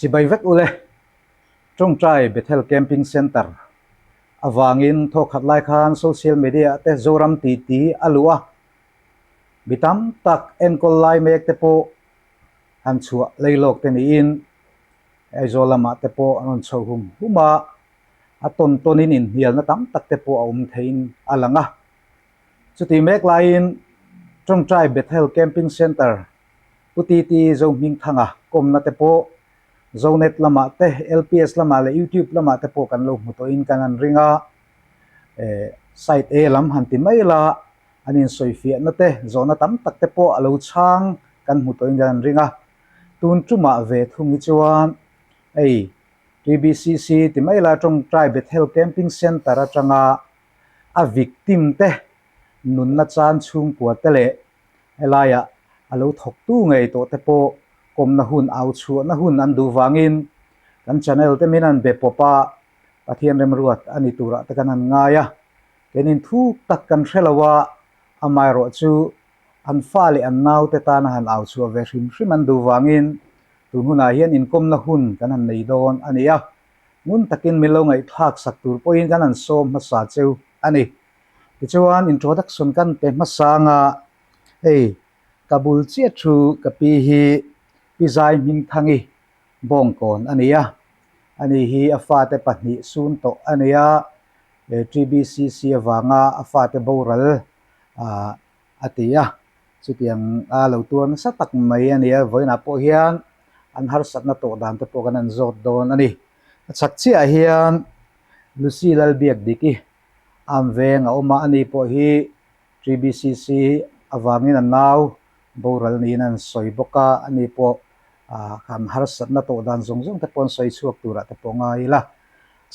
Chibai vek ule. Tawngtai Bethel Camping Centre avangin thawkhat lai khan social media ah te Zoram titi a luh a, mi tam tak enkawl lai mek te pawh han chhuah lei lawk te niin Aizawl lamah te pawh an rawn chho hum hum a, a tawn tawnin inhnialna tam tak te pawh a awm theiin a lang a. Chutih mek laiin Tawngtai Bethel Camping Centre Pu TT Zohmingthanga kawmna te pawh Zonet lamah te, LPS lamah leh YouTube lamah te pawh kan lo hmu tawhin kan han ring a, site A lam han ti mai la an insawifiahna te, zawhna tam tak te pawh a lo chhang kan hmu tawhin kan han ring a. Tun tumah ve thung hi chuan hei TBCC ti mai la Tawngtai Bethel Camping Centre atanga a victim te nunna chan chhungkua te leh Helaiah a lo thawktu ngei tawh te pawh kawmna hun, au chhuahna hun an duh vangin kan channel te min an be pawp a, Pathian remruat a ni turah te kan han ngai a, keinin thuk tak kan hre lo a, amaherawh chu an fa leh an naute tana han au chhuah ve hrim hrim an duh vangin tun hunah hian inkawmna hun kan han nei dawn a ni a, ngun takin min lo ngaihthlak sak tur pawhin kan han sawm hmasa cheu a ni. Tichuan introduction kan pe hmasa anga hei ka bul chiah thu ka pi hi Pi Zai Hmingthangi Bawngkawn a ni a, ani hi a fate pahnih sun tawh a ni a, TBCC avanga a fate boral ah a ti a, chutiang a lo tuar nasa tak mai a ni a, vawiinah pawh hian an harsatna tawh dan te pawh kan han zawt dawn a ni. A chhak chiahah hian Lucy Lalbiakdiki Am veng a awm a, ani pawh hi TBCC avangin a nau boral niin an sawi bawk a, ani pawh kan harsatna tawh dan zawng zawng te pawh an sawi chhuak turah te pawh ngai ila.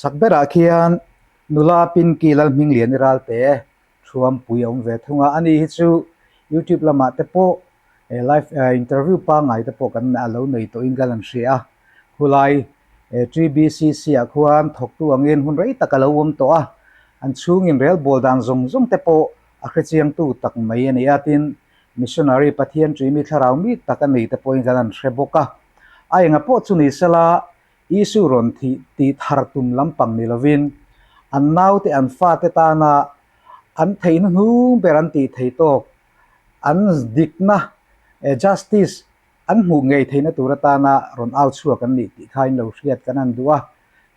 Chak berah khian nula Pinky Lalhmingliani Ralte Thuampui a awm ve thung a, ani hi chu YouTube lamah te pawh live interview pangngai te pawh kan a lo nei tawhin ka lan hria a, khulai TBCC ah khuan thawktu angin hun rei tak a lo awm tawh a, an chhungin rel bawl dan zawng zawng te pawh a hrechiangtu tak mai a ni a, tin missionary Pathian ṭimi thlarau mi tak a nei te pawhin kan han hre bawk a, a enga pawh chu ni sela Isu rawn thih tih thar tum lampang ni lovin an naute an fate tana an theihna hnung ber an tih thei tawk an dikna justice an hmuh ngei theihna tur atana rawn au chhuak an nih tih kha in lo hriat kan han duh a,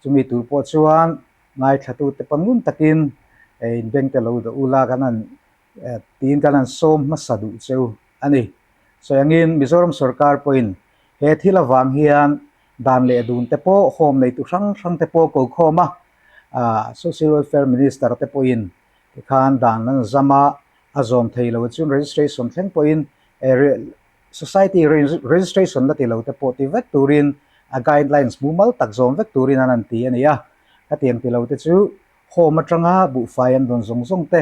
chumi tur pawh chuan ngaithlatute pawn ngun takin inbengte lo dawh ula kan han tiin kan han sawm hmasa duh cheu a ni. Sawi angin Mizoram sorkar pawhin he thil avang hian dan leh dun te pawh home neitu hrang hrang te pawh ko khawm a, Social Welfare Minister te pawhin tikhan dan an zam a, a zawm thei lo chuan registration thleng pawhin society registration la ti lo te pawh ti vek turin a guidelines mumal tak zawm vek turin an han ti a ni a, hetiang ti lo te chu home atanga buhfai an dawn zawng zawng te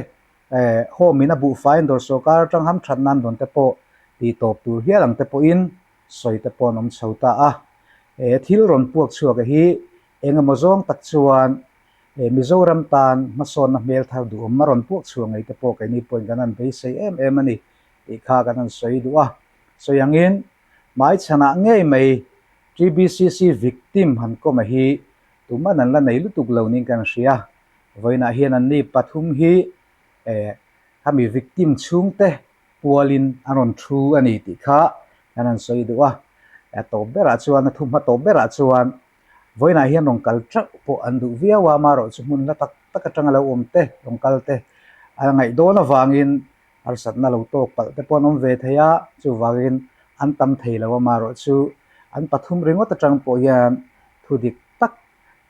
home in a buhfai an dawr sawrkar atang hamthatna an dawn te pawh tih tawp tur hial ang te pawhin sawi te pawh an awm chho ta a, he thil rawn puak chhuak a hi engemaw zawng tak chuan Mizoram tan hmasawnna hmel thar duhawm a rawn puak chhuah ngei te pawh keini pawhin kan han beisei em em a ni tih kha kan han sawi duh a. Sawi angin hmaichhanah ngei mai TBCC victim han kawm a hi tuman an la nei lutuk lo niin kan hria. Vawiinah hian anni pathum hi khami victim chhungte pualin an rawn thu a ni tih kha kan han sawi duh a. A tawp berah chuan a thuhma tawp berah chuan Vawiinah hian rawn kal teuh pawh an duh viau a, amaherawh chu hmun la tak tak atanga lo awm te, rawn kal te a ngaih dawn avangin harsatna lo tawk palh te pawh an awm ve thei a, chuvangin an tam thei lo amaherawh chu an pathum ringawt atang pawh hian thu dik tak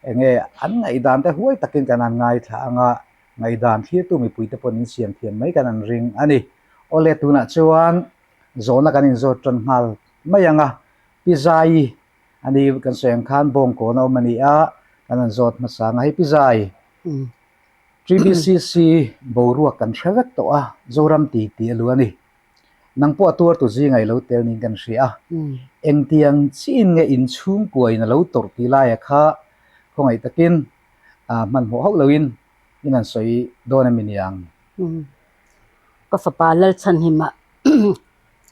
eng nge an ngaihdan te huai takin kan han ngaithla ang a, ngaihdan thlirtu mipui te pawhin insiam thiam mai kan han ring a ni. Awle tunah chuan zawhna kan inzawt tan nghal mai ang a, Pi Zaii Ani kan sawi ang khan bawngkawn a awm a ni a, kan han zawt hmasa ang a. Hei Pi Zai, TBCC boruak kan hre vek tawh a, Zoram ti tih a lu a ni. Nang pawh a tuartu zingah i lo tel niin kan hria a. Engtiang chiin nge inchhungkuain a lo tawrh tih laia kha khawngaih takin hmanhmawh hauh loin in han sawi dawn em ni ang? Ka fapa Lalchhanhima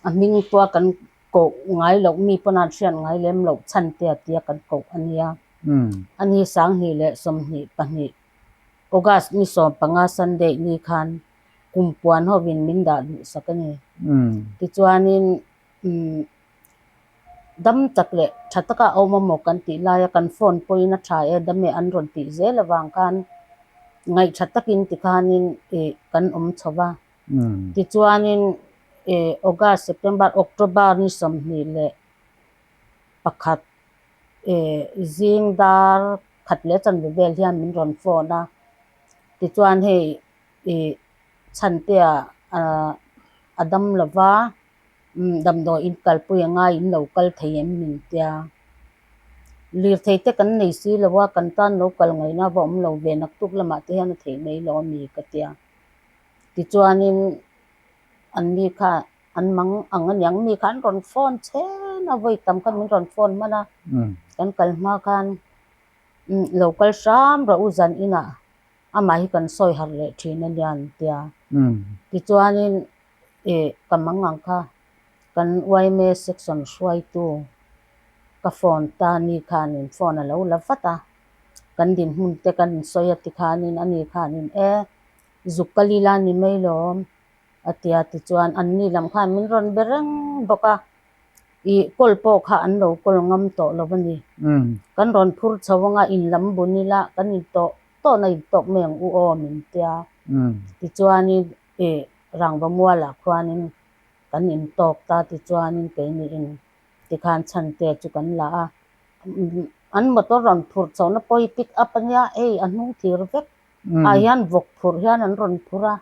a hming pawh kan. Koh ngai loh mi pawn an hriat ngai lem loh chhan te a tia kan koh a nia. A ni 2022 August ni 15 Sunday ni khan kum puan hovin min dah duh sak a ni. Tichuanin umm dam tak leh tha taka a awm amaw kan tih laia kan phone pawhin a tha e dam e an rawn tih zel avang khan ngaihtha takin tikhanin ih kan awm chho va. Tichuanin August, September, October ni 21 zing dar khat leh chanve vel hian min rawn phone a. Tichuan hei Chhantea a dam lo va, damdawi in kalpui a ngai in lo kal thei em min tia. Lirthei te kan nei si lo a, kan tan lo kal ngaihna va awm lo ve naktuk lamah te hian a theih mai lo a mi ka tia. Tichuanin anni kha an mang ang a niang mi kha an rawn phone chhen a vawi tam kha min rawn phone hman a kan kal hma khan lo kal hram rawh u zan inah amah hi kan sawi harh leh thin a nia an tia tichuanin ih ka mang ang kha kan yma section hruaitu ka phone ta ni khanin phone a lo la vat a kan dinhmun te kan insawi a tikhanin ani khanin e. Zuk ka lila ni mai lawm a ti a tichuan anni lam khan min rawn be reng bawk a ih kawl pawh kha an lo kawl ngam tawh lo a ni kan rawn phur chho anga in lam bun ila kan in tawh tawhna in tawk mai ang u aw min tia tichuanin ih rangva mualah khuanin kan in tawk ta tichuanin keini in tikhan chhante chu kan la a an motor rawn phur chhohna pawh hi pick up a nia hei a hnung thir vek. Ah hian vawk phurh hian an rawn phur a,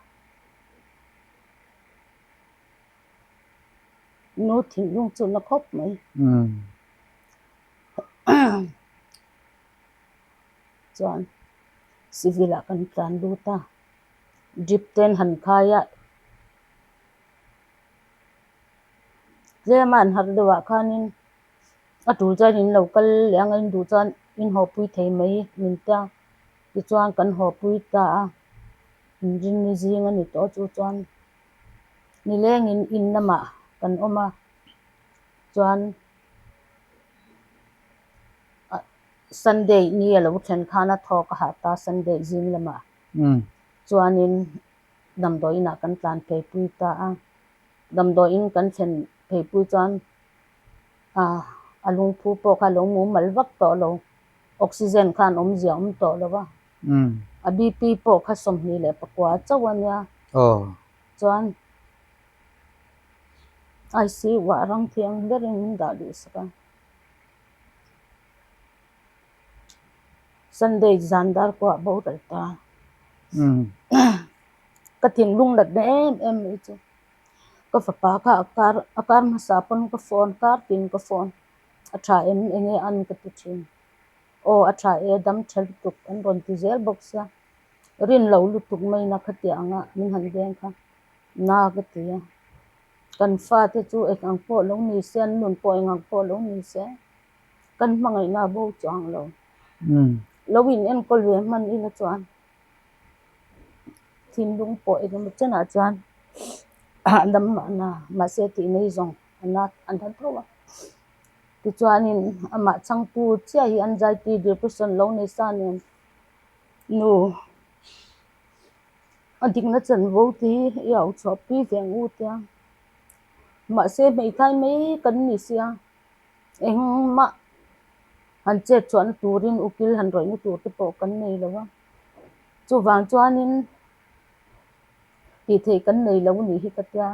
nu thinlung chu na khawp mai. Chuan civil ah kan tlan lut a, drip te an han khai a, tlem a an harh deuh ah khanin a tul chuan in lo kal leh ang a, in duh chuan in haw pui thei mai min tia. Tichuan kan haw pui ta a, inrinni zing a ni tawh chu chuan nilengin in lamah kan awm a, chuan Sunday ni a lo thlen khan a thawk a hah ta Sunday zing lamah chuanin damdawi inah kan tlan phei pui ta a, damdawi in kan thlen phei pui chuan a lungphu pawh kha a lo mumal vak tawh lo. Oxygen khan awmzia awm tawh lo va, a BP pawh kha 24 chauh a nia. Chuan ICU ah rang thiang berin min dah duh sak a. Sunday zan dar pawh a boral ta. Ka thinlung natna em em mai chu ka fapa kha a kar a kar hmasa pawn ka phone kar tin ka phone. A tha em enge an ka ti thin. Aw a tha e dam tha lutuk an rawn ti zel bawk sia. Rin lo lutuk mai na khatiang anga min han veng kha na ka ti a. Kan fate chu eng ang pawh lo ni se an nun pawh eng ang pawh lo ni se kan hmangaihna a bo chuang lo. Lo in enkawl ve hman ila chuan thinlung pawh engemaw chenah chuan hahdam mahna mahse tih mai zawng a na a na tho a. Tichuanin amah changtu chiah hi anxiety depression lo nei sa nen nu a dikna chanvo te hi i au chhuah pui ve ang u tia mahse hmeithai mai kan ni sia engmah han chet chhuahna turin ukil han rawihna tur te pawh kan nei lo a chuvang chuanin tih theih kan nei lo anih hi ka tia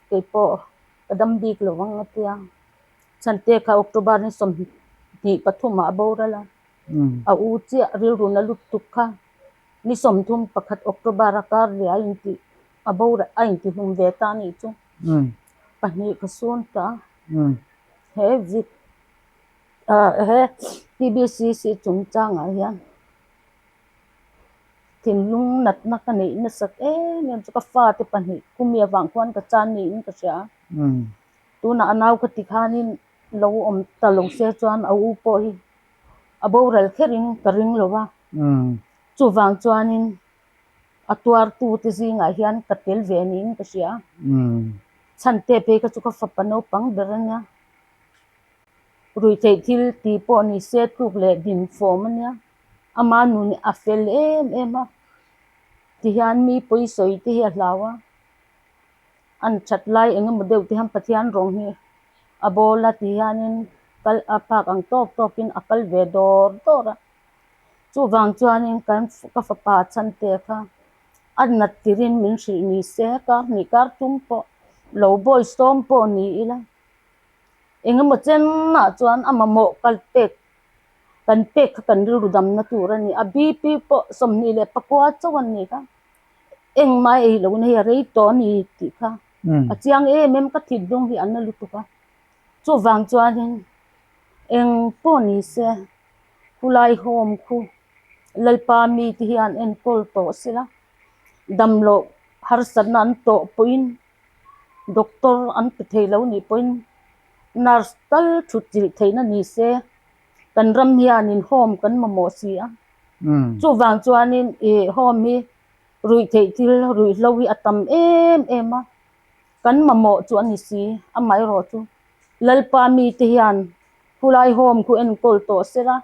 keipawh ka dam bik lo ang a tia chhante kha October ni 23 ah a boral a a u chiah rilru na lutuk kha ni 31 October a kar leh a intih a boral a intihlum ve ta anih chu pahnih ka sun ta he vit he T_B_C_C chungchangah hian. Thinlung natna ka neih nasat em em chu ka fate pahnih kumi avang khuan ka chan niin ka hria a. Tunah a nau ka ti khanin lo awm ta lo se chuan a u pawh hi a boral kherin ka ring lo va. Chuvang chuanin a tuartute zingah hian ka tel ve niin ka hria a. Chhante phei kha chu ka fapa naupang ber a nia. Ruihtheih thil tih pawh ni se tluk leh din fawm a nia. Ama nun a fel em em a. Tihian mi pawisawi te hi a hlau a. An that lai eng emaw deuh te hian Pathian rawng hi a bawl a ti hianin kal a phak ang tawk tawkin a kal ve dawr dawr a. Chuvang chuanin kan ka fapa chhante kha a nat tirin min hrilh ni se kar hnih kar tum pawh lo bawi sawm pawh ni ila eng emaw chenah chuan a mamawh kal pek kan pek kha kan rilru damna tur a ni. A BP pawh 24 chauh a ni kha. Engmah ei lohna hi a rei tawh a ni tih kha a chiang em em ka thinlung hi a na lutuk a. Chuvang chuanin eng pawh ni se khulai home khu Lalpa mite hian enkawl tawh sela damloh harsatna an tawh pawhin doctor an pe thei lo nih pawhin nurse tal thut chilh theihna ni se kan ram hianin home kan mamawh si a. Chuvang chuanin ih home hi ruih theih thil ruihhlo hi a tam em em a, kan mamawh chu a ni si, amaherawh chu Lalpa mite hian khulai home khu enkawl tawh sela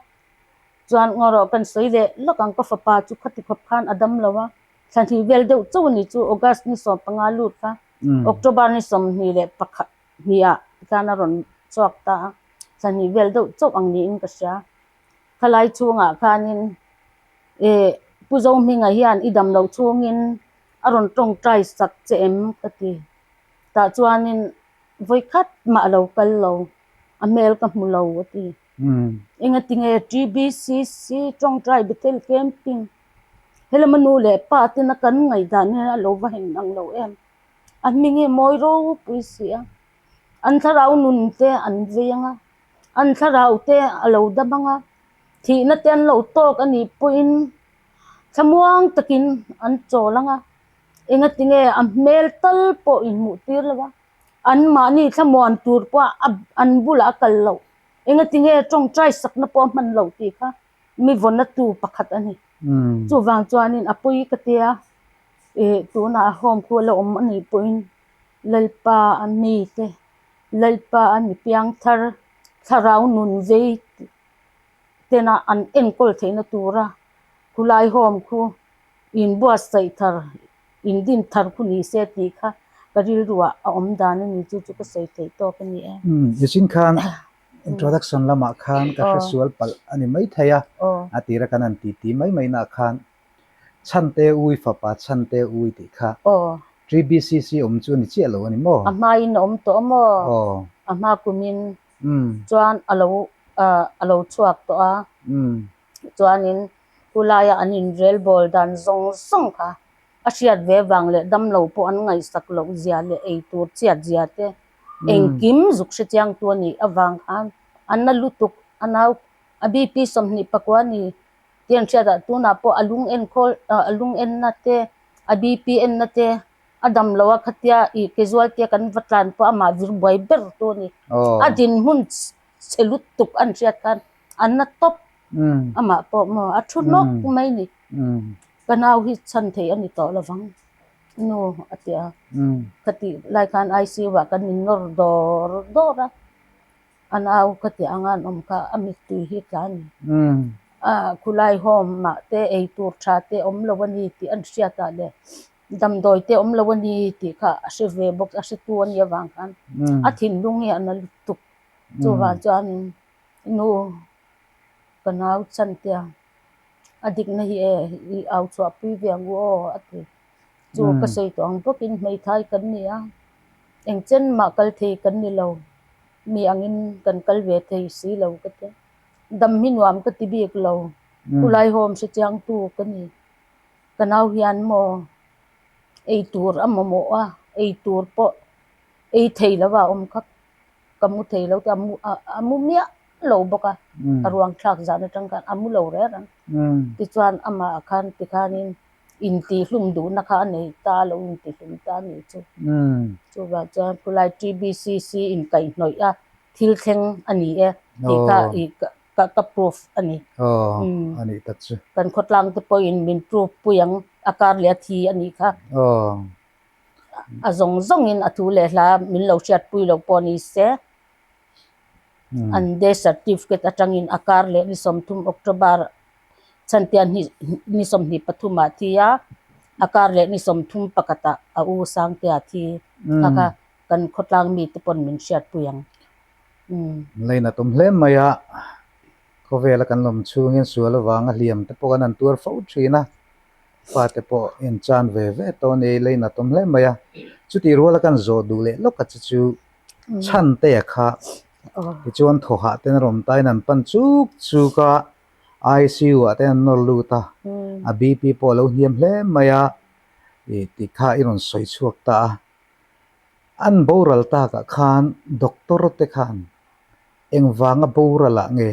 chuan ngarawh kan sawi leh lawk ang ka fapa chu khati khawp khan a dam lo a, thla hnih vel deuh chauh a ni chu August ni 15 lut kha October ni 21 hnih-ah khan a rawn chhuak ta a, thla hnih vel deuh chauh ang niin ka hria. Khalai chhungah khanin eh Pu Zohminga hian i dam loh chhungin a rawn tawngtai sak che em ka ti. Tah chuanin vawi khat mah a lo kal lo, a hmel ka hmu lo a ti. Engatinge TBCC tawngtai Bethel Camping helama nu leh pa tena kan ngaihdan hian a lo va hen ang lo em? A hming hi mawi ropui si a, an thlarau nun te an vei ang a. An thlarau te a lo dam ang a, thihna te an lo tawk a nih pawhin thlamuang takin an chawl ang a, engatinge a hmel tal pawh inhmuh tir lo a, anmahni thlamuan tur pawh a an bulah a kal loh, engatinge tawngtai sakna pawh a hman loh tih kha mi vawnna tu pakhat a ni. Chuvang chuanin a pawi ka tia, ih tunah home khu a la awm a nih pawhin Lalpa a mite Lalpa a mi piangthar thlarau nun vei tena an enkawl theihna tura khulai home khu inbuatsaih thar, indin thar khu ni se tih kha ka rilruah a awm dan a ni chu chu ka sawi theih tawk a ni e. Nichin khan introduction lamah khan ka hre sual palh a ni maithei a, a tira kan han titi mai mai naah khan Chhante ui fapa chhante ui tih kha TBCC awm chu a ni chiah lo a ni maw? A hmain a awm tawh a maw? A hma kumin chuan a lo a lo chhuak tawh a, chuanin khulaia an inrelbawl dan zawng zawng kha a hriat ve vang leh damlo pawh an ngaihsak loh zia leh ei tur chiat zia te engkim zuk hre chiangtu a nih avang khan a na lutuk a nau a BP 24 a ni. Tih an hriat ah tunah pawh a lung enkhawl ah a lung enna te a BP enna te a dam lo a khatia ih kezual te kan va tlan pawh amah vir buai ber tu a ni. A dinhmun chhe lutuk an hriat khan a na tawp amah pawh maw a thu hnawk mai a ni. Ka nau hi chhan thei a ni tawh lovang nu a ti a khatih lai khan ICU ah kan innawr dawr dawr a. A nau ka tih anga an awm kha a mittui hi tla a ni. A khulai home ah te ei tur tha te awm lo a ni tih an hriat ah leh damdawi te awm lo a ni tih kha a hre ve bawk a hretu a nih avang khan a thinlung hi a na lutuk. Chuvang chuanin nu ka nau chan tia a dikna hi e i au chhuah pui ve ang u aw a ti. Chu ka sawi tawh ang bawkin hmeithai kan ni a, engchen mah kal thei kan ni lo, mi angin kan kal ve thei si lo ka ti a, dam hi nuam ka ti bik lo, khulai home hre chiangtu ka ni, ka nau hian maw ei tur a mamawh a, ei tur pawh ei thei lo a awm kha ka mu thei lo a mu a mu miah lo bawk a, a ruang thlak zan atang khan a mu lo reng reng, tichuan amah khan tikhanin. Intihhlum duhna kha a nei ta lo, intihlum ta a nih chu. Chuvang chuan khulai TBCC inkaihhnawih a thil thleng a ni e tih kha i ka ka proof a ni. Aw, a nih tak chu. Kan khawtlang te pawhin min proof pui ang, a kar leh a thi a nih kha. Aw. A zawng zawngin a thu leh hla min lo hriatpui lo pawh ni se, an death certificate atangin a kar leh ni 30 October chhantian ni 23 ah thi a, a kar leh ni 31 ah a u Sangtea thi kha kha kan khawtlang mite pawn min hriatpui ang. Leinat awm hle mai a, khawvela kan lawm chhungin sual avanga hliam te pawh kan han tuar fo thin a, fate pawh in chan ve ve tawh a ni, leinat awm hle mai a. Chutih ruala kan zawh duh leh lawk a che chu Chhantea kha tichuan thawhah ten a rawn tain an pan chuk chuk a, ICU ah te an nawr lut a, a BP pawh a lo hniam hle mai a, ih tih kha i rawn sawi chhuak ta a. An boral takah khan doctor te khan engvanga boral ah nge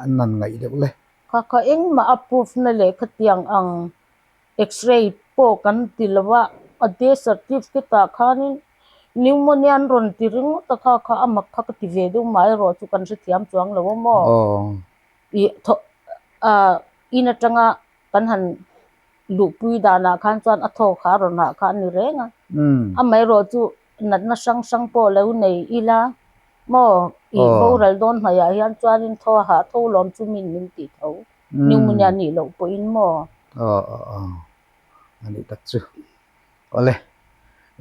an han ngaih deuh le? Kha kha engmah a proof na leh khatiang ang X-ray pawh kan ti lo a, a death certificate ah khanin pneumonia an rawn ti ringawt a kha kha a mak kha ka ti ve deuh mah erawh chu kan hrethiam chuang lo a maw? Ih thaw ah in atanga kan han luhpui danah khan chuan a thaw kha a rawn hah kha a ni reng a, amaherawh chu natna hrang hrang pawh lo nei ila maw ih boral dawn hmaiah hian chuanin thaw a hah tho lawm chu min min tih tho pneumonia nih loh pawhin maw. Aw aw aw a nih tak chu awle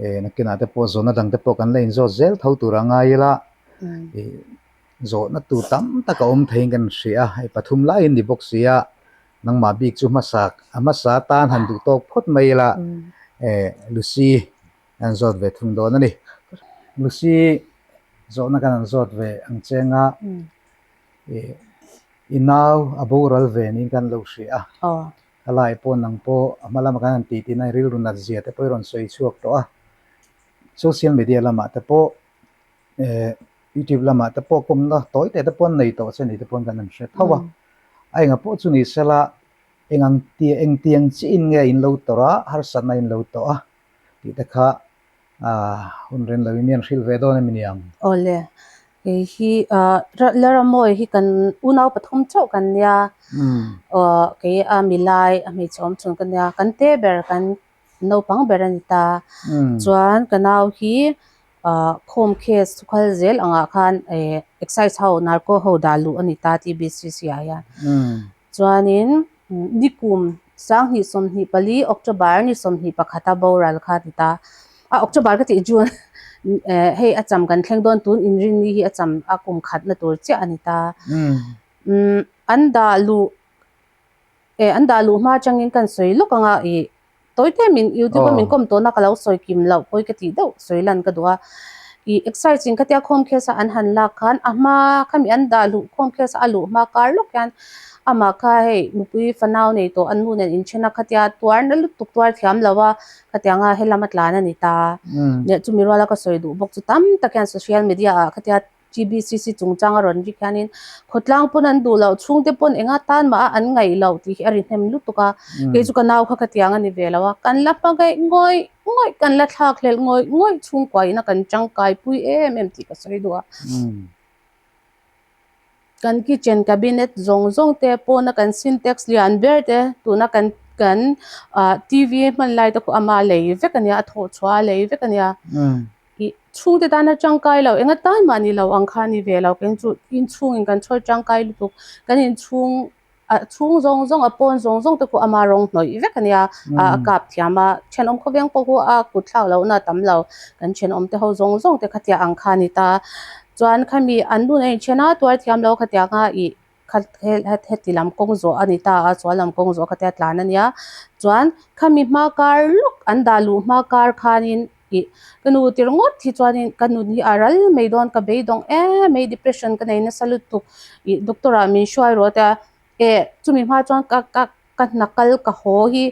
e nakinah te pawh zawhna dang te pawh kan la inzawt zel tho tur a ngai ila ih zawhna tur tam tak a awm theiin kan hria a hei pathum laiin ni bawk si a. Nangmah bik chu hmasa a hmasa atan han duh tawk phawt mai ila eh Lucy an zawt ve thung dawn a ni. Lucy zawhna kan han zawt ve ang cheng a eh i nau a boral ve niin kan lo hria a. Khalai pawh nang pawh a hma lama kan han tih tihna rilru nat zia te pawh i rawn sawi chhuak tawh a. Social media lamah te pawh eh YouTube lamah te pawh kawmna tawi teh te pawh an nei tawh che ni te pawh kan han hre tho a. A enga pawh chu ni sela eng ang tia eng tiang chiin nge in lo tawrh a, harsatna in lo tawh a tih te kha ah hun ren loin mi an hrilh ve dawn em ni ang? Awle, kei hi ah Laramoy hi kan unau pathum chauh kan nia, aw kei a milai a hmeichhe awm chhun ka nia, kan te ber kan naupang ber a ni ta, chuan ka nau hi ah khawm case thukhal zel angah khan eh excise ho narco ho dah luh a ni ta TBCC ah hian chuanin nikum 2024 October ni 21 a boral kha a ni ta a October ka tih June eh hei a cham kan thleng dawn tun inrinni hi a cham a kum khatna tur chiah a ni ta umm an dah luh Eh an dah luh hma atangin kan sawi lawk anga ih tawi te min youtube a min kawm tawhna ka lo sawi kim loh pawi ka tih deuh sawi lan ka duh a ih exercise in khatia khawm case a an han lak khan a hma khami an dah luh khawm case a luh hma kar lawk hian amah kha hei nupui fanau nei tawh an nu nen inthen a khatia tuar na lutuk tuar thiam lo a khatianga helam a tlan a ni ta leh chumi ruala ka sawi duh bawk chu tam tak hian social media ah khatia TBCC chungchang a rawn rik hianin khawtlang pawn an duh loh, chhungte pawn enga tan mah a an ngaih loh tih hi a ri hnem lutuk a, kei chu ka nau kha ka tiang a ni ve lo a, kan la hma ngaih ngawih ngawih, kan la thlak hlelh ngawih ngawih chhungkua ina kan tangkai pui em em tih ka sawi duh a. Kan kitchen cabinet zawng zawng te pawna kan sintex lian ber te tuna kan kan ah TV hman lai te pawh ama lei vek a nia, a thawh chhuah a lei vek a nia. Ih chhungte tana tangkai lo enga tan mah ni lo ang kha a ni ve lo keng chu inchhungin kan chhawi tangkai lutuk kan inchhung a chhung zawng zawng a pawn zawng zawng te pawh ama rawng hnawih vek a nia a a kap thiam a thenawm khawveng pawh khu a kut thlak lohna a tam lo kan thenawm te ho zawng zawng te khatia ang kha a ni ta chuan khami an nun a inthen a tuar thiam lo khatiang a ih kha heti lam kawng zawh a ni ta a chuan lam kawng zawh khatia tlan a nia chuan khami hma kar lawk an dah luh hma kar khanin ih ka nu tir ngawt hi chuanin ka nun hi a ral mai dawn ka beidawng em mai depression ka nei nasa lutuk ih doctor ah min hruai rawh tia eh chumi hma chuan ka ka ka hna kal ka haw hi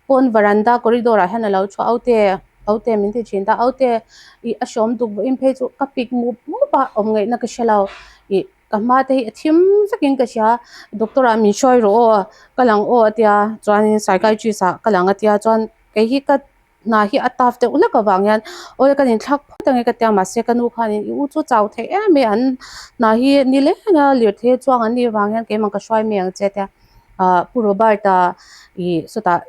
pawn varanda corridor ah hian a lo chhuah aute aute min ti thin ta aute ih a hrawm duk vawiin phei chu ka pik mup mup a awm ngaihna ka hre lo ih ka hma te hi a thim vekin ka hria doctor ah min hruai rawh aw ka lang aw a tia chuanin psychiatrist ah ka lang a tia chuan kei hi ka hna hi a tough deuh hlek avang hian awle kan inthlak phawt ange ka tia mahse ka nu khanin i u chu chau theih em mai an hna hi ni leng a lirthei chuang an nih avang hian keimah ka hruai mai ang che tia ah pu Robert-a ih sawtah.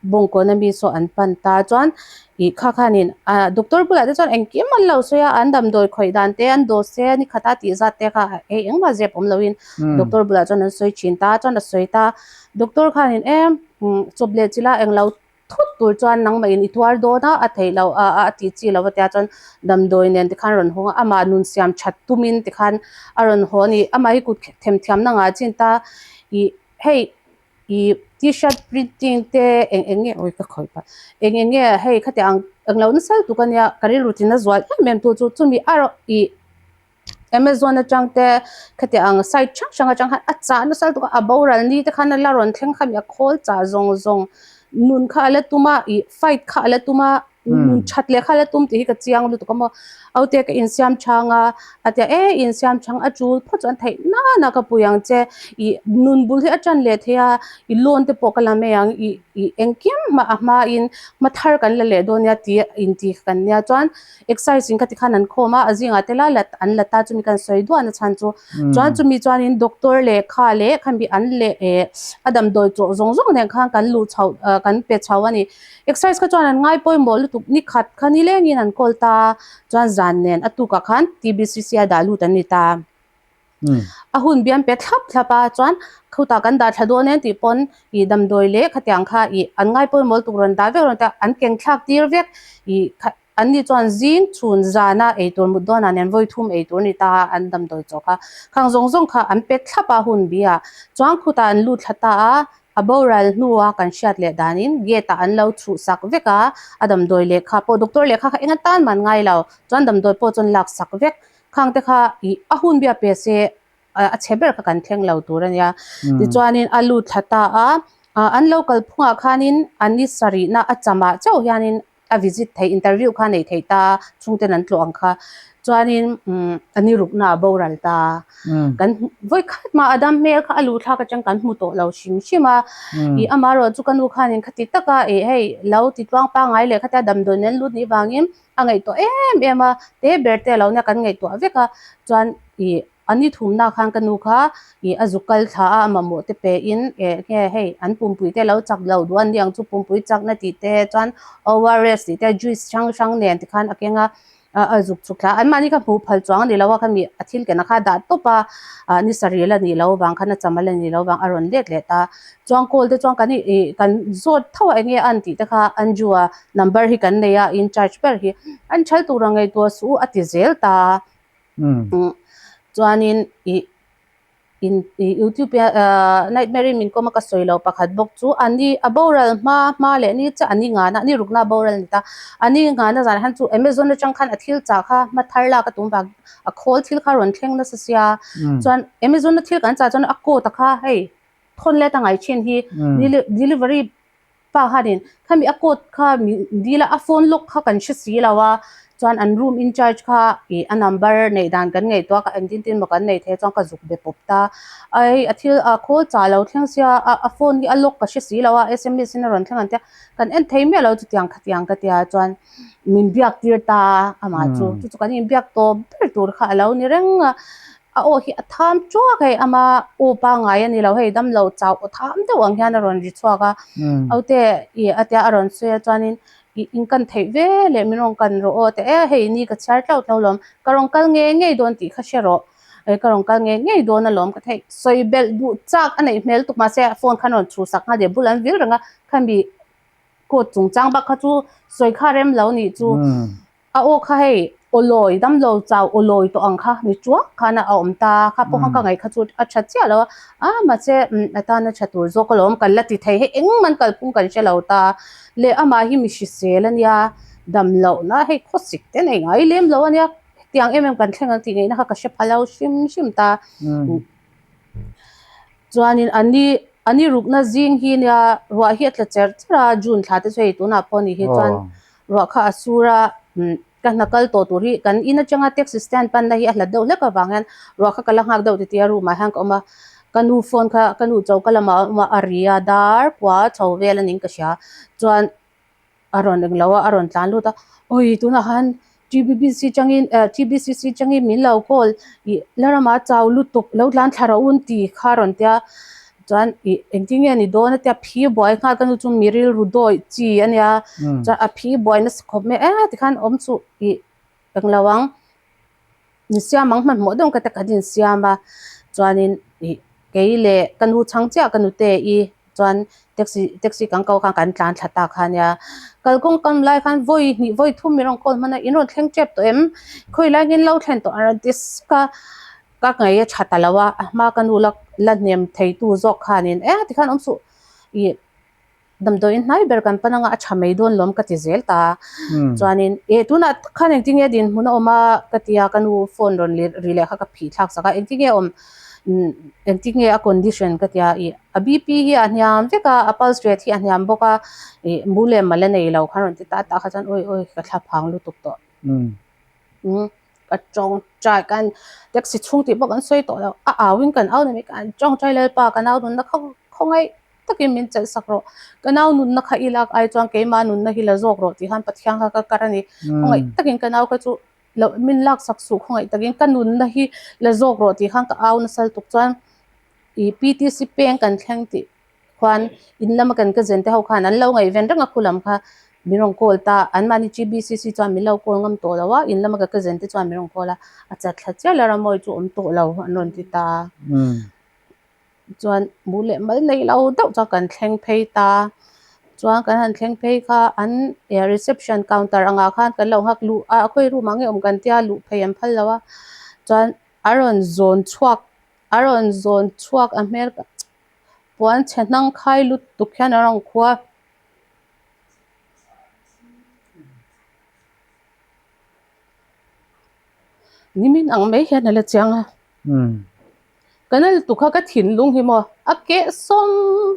Bawngkawn ami saw an pan ta chuan ih kha khanin ah doctor bulah te chuan engkim an lo sawi a an damdawi khawih dan te an dose te ni khat a tih zat te kha hei engmah zep awm loin doctor bulah chuan an sawi thin ta chuan a sawi ta doctor khanin em chawp leh chila englo thut tur chuan nangmah in i tuar dawn a a theih loh a a tih chi loh a tia chuan damdawi nen tikhan a rawn hawng a amah nun siam that tumin tikhan a rawn haw a ni amah hi kut themthiamna ngah chin ta ih hei. Ih t-shirt printing te eng eng nge awi ka khawih pah eng eng nge hei khati ang eng lo nasa lutuk ania ka rilru tin a zual em em tu chu chumi a rawh ih amazon atang te khati ang site hrang hrang atang khan a chah nasa lutuk a a boral ni te khan a la rawn thleng kha mi a khawl chah zawng zawng nun kha a la tum a ih fight kha a la tum a. Nun that leh kha la tum tih hi ka chiang lutuk a maw. Aute ka insiam chhang a, a tia e insiam chhang a tul phawt chuan theih nana ka pui ang che. Ih nun bul hi a tan leh thei a, i loan te pawh ka la mai ang, ih ih engkim hma a hmain hma thar kan la leh dawn nia tih inti kan nia. Chuan exercise in ka ti khan an khawm a, a zingah te lai la an la ta chumi kan sawi duah na chhan chu. Chuan chumi chuanin doctor lehkha leh khami an leh eh a damdawi chawh zawng zawng nen khan kan luh chhoh kan pe chho a ni. Exercise kha chuan an ngai pawimawh lutuk ni khat kha ni lengin an kawl ta chuan zan nen a tukah khan TBCC a dah lut an ni ta. A hun biam pe thlap thlap a chuan khutah kan dah thla dawn em tih pawn ih damdawi leh khatiang kha ih an ngai pawimawh lutuk rawn dah vek rawn tia an keng thlak tir vek ih kha an ni chuan zing chhun zana eitur mut dawnah nen vawi thum eitur a ni ta a an damdawi chawk a khang zawng zawng kha an pe thlap a hun biah chuan khutah an lut thla ta a. A boral hnua kan hriat leh danin gate ah an lo chhuhsak vek a, a damdawi lehkha pawh doctor lehkha kha eng atan mah an ngai lo, chuan damdawi pawh chuan lak sak vek. Khang te kha ih a hun bia pe se a chhe ber kha kan thleng lo tur a nia. Tichuanin a lut thla ta a, an lo kal phungah khanin an ni sarihna a chamah chauh hianin a visit theih interview kha nei theih ta chhungten an tlawh ang kha chuanin umm a ni rukna a boral ta kan vawi khat mah a dam hmel kha a luh thlak atang kan hmu tawh lo hrim hrim a ih amaherawh chu ka nu khanin khati taka ih hei lo ti tluang pangngai leh khatia damdawi nen lut nih vangin a ngaihtuah em em a te ber te a lo nia kan ngaihtuah vek a chuan ih. A ni thumna khan ka nu kha ih a zuk kal thla a, a mamawh te pe in eh nge hei an pumpui te lo chak lo duh a ni ang chu pumpui chakna tih te chuan ORS tih te juice hrang hrang nen tikhan a keng a, a zuk chhuk thla a. Anmahni kha hmuh phal chuang a ni lo a, khami a thil kenah kha a dah tawp a, ah ni sarih la nih loh avang khan a cham a la nih loh avang a rawn let leh ta. Chuan call te chuan kan ih ih kan zawt tho a eng nge a an tih te kha Anju a number hi kan nei a incharge ber hi an thal tur ang ngaihtuah suh u a ti zel ta. Chuanin ih in ih youtube ah nightmare in min kawm a ka sawi loh pakhat bawk chu a ni a boral hma hma leh ni chiah a ni ngana ni rukna a boral a ni ta a ni ngana zanah hian chu amazon atang khan a thil chah kha hma thar lak a tum vang a khawl thil kha a rawn thleng nasa sia chuan amazon a thil kan chah chuan a code a kha hei thawn let a ngai thin hi delivery Pa khanin khami a code kha min dil a, a phone lock kha kan hre si lo a, chuan an room in charge kha ih a number neih dan kan ngaihtuah a, engtin tin maw kan nei thei a chuan ka zuk be pawp ta. Ai a thil a call chah lo thleng sia a a phone hi a lock ka hre si lo a, sms in a rawn thleng ang tia kan en thei miah lo chutiang khatiang ka tia chuan min biak tir ta a amah chu, chu chu kan inbiak tawp ber tur kha a lo ni reng a. A aw hi a tham tuak hei ama aw pangngai a ni lo hei damlo chau aw tham deuh ang hian a rawn ri chhuak a aute ih a tia a rawn sawi a chuanin ih in kan theih ve leh min rawn kan rawh aw a ti e hei ni ka chhiar tlauh tlauh lawm ka rawn kal ngei ngei dawn tih kha hre rawh ka rawn kal ngei ngei dawn alawm ka theih sawi belh duh chak a neih hmel tuk mahse phone khan rawn chhuhsak nghal leh bul an vil reng a khami coat chungchang bak kha chu sawi kha rem lo nih chu. A aw kha hei aw lawi damlo chau aw lawi tawh ang kha ni chuak khan a awm ta kha pawh khan ka ngaih kha chu a tha chiah lo a, a mahse a tan a tha tur zawk alawm kan la ti thei hei engmah an kalphung kan hre lo ta leh amah hi mi hrisel a nia damlohna hei khawsik te nei ngai lem lo a nia hetiang em em kan thleng ang tih ngaihna kha ka hre pha lo hrim hrim ta. Chuanin a ni a ni rukna zing hi nia ruah hi a tla cher cher a June thla te chu hei tunah pawh a nih hi chuan ruah kha a sur a ka hna kal tawh tur hi kan in atanga taxi stand panna hi a hlat deuh hlek avang hian ruah kha ka la nghak deuh titi a room ah hian ka awm a ka nu phone kha ka nu choka lamah a awm a a ri a dar kua chho vel a niin ka hria chuan a rawn eng lo a a rawn tlan lut a awi tunah khan T_B_B_C changin eh T_B_C_C changin min lo call ih la ramah chau lutuk lo tlan thla rawh un tih kha a rawn tia. Chuan ih engtin nge ni dawn a tia phi buai nghal ka nu chu mi rilru dawi chi a nia chuan a phi buai nasa khawp mai a tikhan awm chu ih englo ang insiam ang hmanhmawh deuh ang ka ti kan insiam a chuanin ih kei leh ka nu chhang chiah ka nute i chuan taxi taxi kan ko khan kan tlan thla ta kha a nia kalkawng kam lai khan vawi hnih vawi thum min rawn call hman a in rawn thleng tep tawh em khawi lai hian lo thlen tawh a rawn ti suk a. Ka ngaih a tha ta lo a, a hma ka nu la la hnem thei tu zawk khanin e tikhan awm suh ih damdawiin hnai ber kan pan anga a tha mai dawn lawm ka ti zel ta a, chuanin e tunah tak khan engtin nge dinhmun a awm a ka ti a, ka nu phone rawn ri leh kha ka phih thlak sak a, engtin nge awm engtin nge a condition ka ti a, ih a BP hi a hniam vek a, a pulse rate hi a hniam bawk a, ih mu leh mal a nei lo khan rawn ti ta tah kha chuan awi awi ka thla phang lutuk tawh. Ka tawngtai kan taxi chhung tih pawh kan sawi tawh lo a au in kan au ni mai kan tawngtai lalpa ka nau nunna kha khawngaih takin min chelh sak rawh ka nau nunna kha i lak ai chuan keimah nunna hi la zawk rawh tih khan Pathian kha ka kar a ni khawngaih takin ka nau kha chu lo min lak sak suh khawngaih takin ka nunna hi la zawk rawh tih khan ka au nasa lutuk chuan ih P_T_C peng kan thleng tih. Khuan in lama kan ka zen te ho khan an lo ngaihven reng a khu lam kha min rawn call ta an mahni G_B_C_C chuan min lo call ngam tawh lo a in lama ka ka zen te chuan min rawn call a a chat thla chiah la Ramawi chu awm tawh lo an rawn ti ta chuan mu leh mal nei lo deuh chuan kan thleng phei ta chuan kan han thleng phei kha an reception counter angah khan kan lo nghak luh a khawi room ah nge awm kan tia luh phei an phal lo a chuan a rawn zawn chhuak a rawn zawn chhuak a hmel. Puan chhe hnang khai lutuk hian a rawn khua. Nimin ang mai hian a la chiang a. Ka na lutuk kha ka thinlung hi maw a keh sawm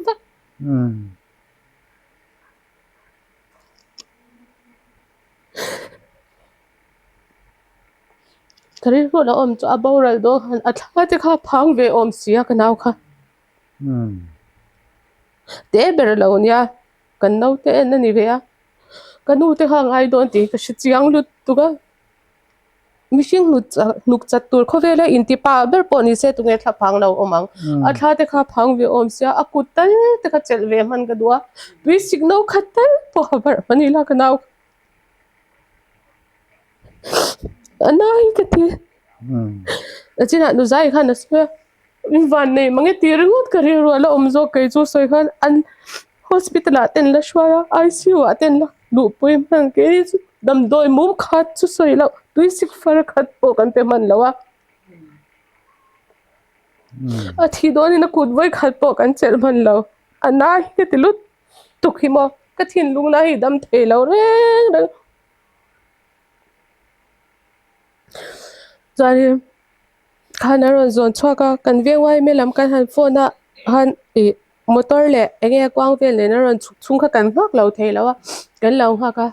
vek. Ka rilru la awm chu a boral dawn khan a thla te kha a phang ve awm si a ka nau kha. Te ber lo nia kan naute en a ni ve a ka nu te kha a ngai dawn tih ka hre chiang lutuk a mihring hnut hnuk chat tur khawvela inti pa ber pawh ni se tunge thla phang lo awm ang a thla te kha a phang ve awm sia a kut tal te kha chelh ve hman ka duh a tui sik no khat tal pawh a barh hman ila ka nau. A nai ka ti. A chinah nu zai khan a sawi a, in van nei mang e tih ringawt ka rilru a la awm zawk kei chu sawi khan an hospital ah te an la hruai a, I_C_U ah te an la luhpui hman kei ni chu damdawi mum khat chu sawi loh tui sik far khat pawh kan pe hman lo a. A thih dawnin a kut vawi khat pawh kan chelh hman lo, a nai ka ti lut. Tuk hi maw ka thinlung na hi dam thei lo reng reng chuanin khan a rawn zawn chhuak a kan veng yma lam kan han phone a khan ih motor leh eng nge kuang vel nen a rawn chhuk chhung kha kan nghak lo thei lo a kan lo nghak a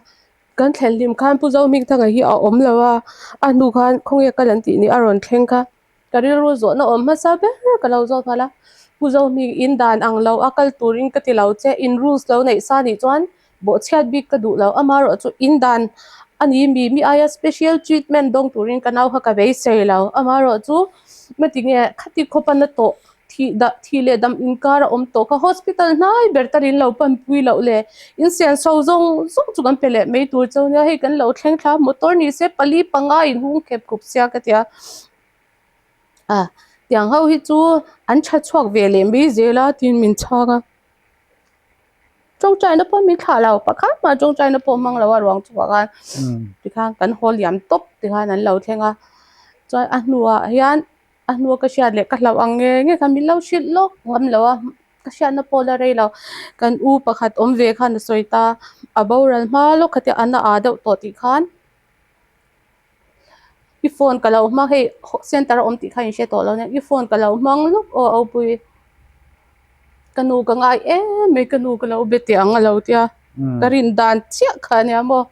kan thlen hlim khan Pu Zohmingthanga hi a awm lo a a hnu khan khawnge kal an tih ni a rawn thleng kha. Ka rilru zawhna awm hmasa ber ka lo zawt nghal a, Pu Zohming in dan ang lo a kal turin ka ti lo che, in rules lo neih sa nih chuan bawhchhiat bik ka duh lo, amaherawh chu in dan a ni mi, mi aia special treatment dawng turin ka nau kha ka beisei lo, amaherawh chu mati nge khati khawp a na tawh thih dah thih leh dam inkar a awm tawh kha hospital hnai ber tar in lo panpui loh le, in senso zawng zawng chu kan pe leh mai tur cheu nia, hei kan lo thleng thla motor ni se pali panga in hung khep khup sia ka ti a. A tiang ho hi chu an tha chhuak ve leh mai zel a tiin min chhang a tawngtaina pawh min thlah lo pakhat mah tawngtaina pawh hmang lo a ruang chungah khan tikhan kan haw liam tawp tikhan an lo thleng a chuan a hnuah hian a hnua ka hriat leh ka hlauh ang nge nge khan min lo hrilh lawk ngam lo a ka hriatna pawh la rei lo kan u pakhat awm ve khan a sawi ta a boral hma lawk kha te an a ah deuh tawh tih khan. I phone ka lo hmang hei center a awm tih kha in hre tawh lo nia i phone ka lo hmang lawk aw Aupui ka nu ka ngai em mai ka nu ka lo be teh ang a lo tia ka rin dan chiah kha ania maw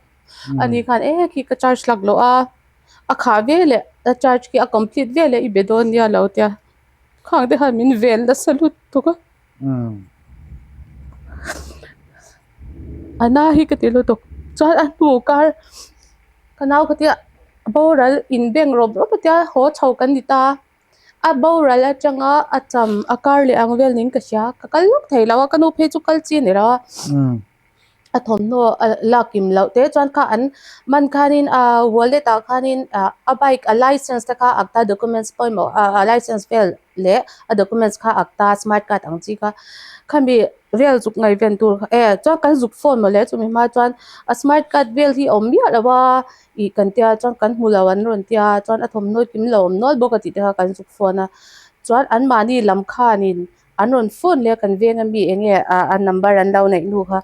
ani khan e khi ka charge lak loh a a khah ve leh a charge khi a complete ve leh i be dawn nia a lo tia khang te khan min vel nasa lutuk a a na hi ka ti lutuk chuan a hnu kar Ka nau kha tia boral in bank rawp rawp a tia haw chho kan ni ta. A boral atanga a cham a kar leh ang vel niin ka hria ka kal lawk thei lo a ka nu phei chu kal chi a ni lo a a thawmhnaw a lak kim loh te chuan kha an man khanin ah wallet ah khanin ah a bike a license te kha ak ta documents pawimawh ah a license vel leh a documents kha ak ta smart card ang chi kha khami vel zuk ngaihven tur kha e chuan kan zuk phone mawle chumi hma chuan a smart card vel hi a awm miah lo a. Ih kan tia chuan kan hmu lo an rawn tia chuan a thawmhnaw kim lo awm nual bawk a tih te kha kan zuk phone a chuan anmahni lam khanin an rawn phone leh a kan veng ami eng nge ah a number an lo neih hnu kha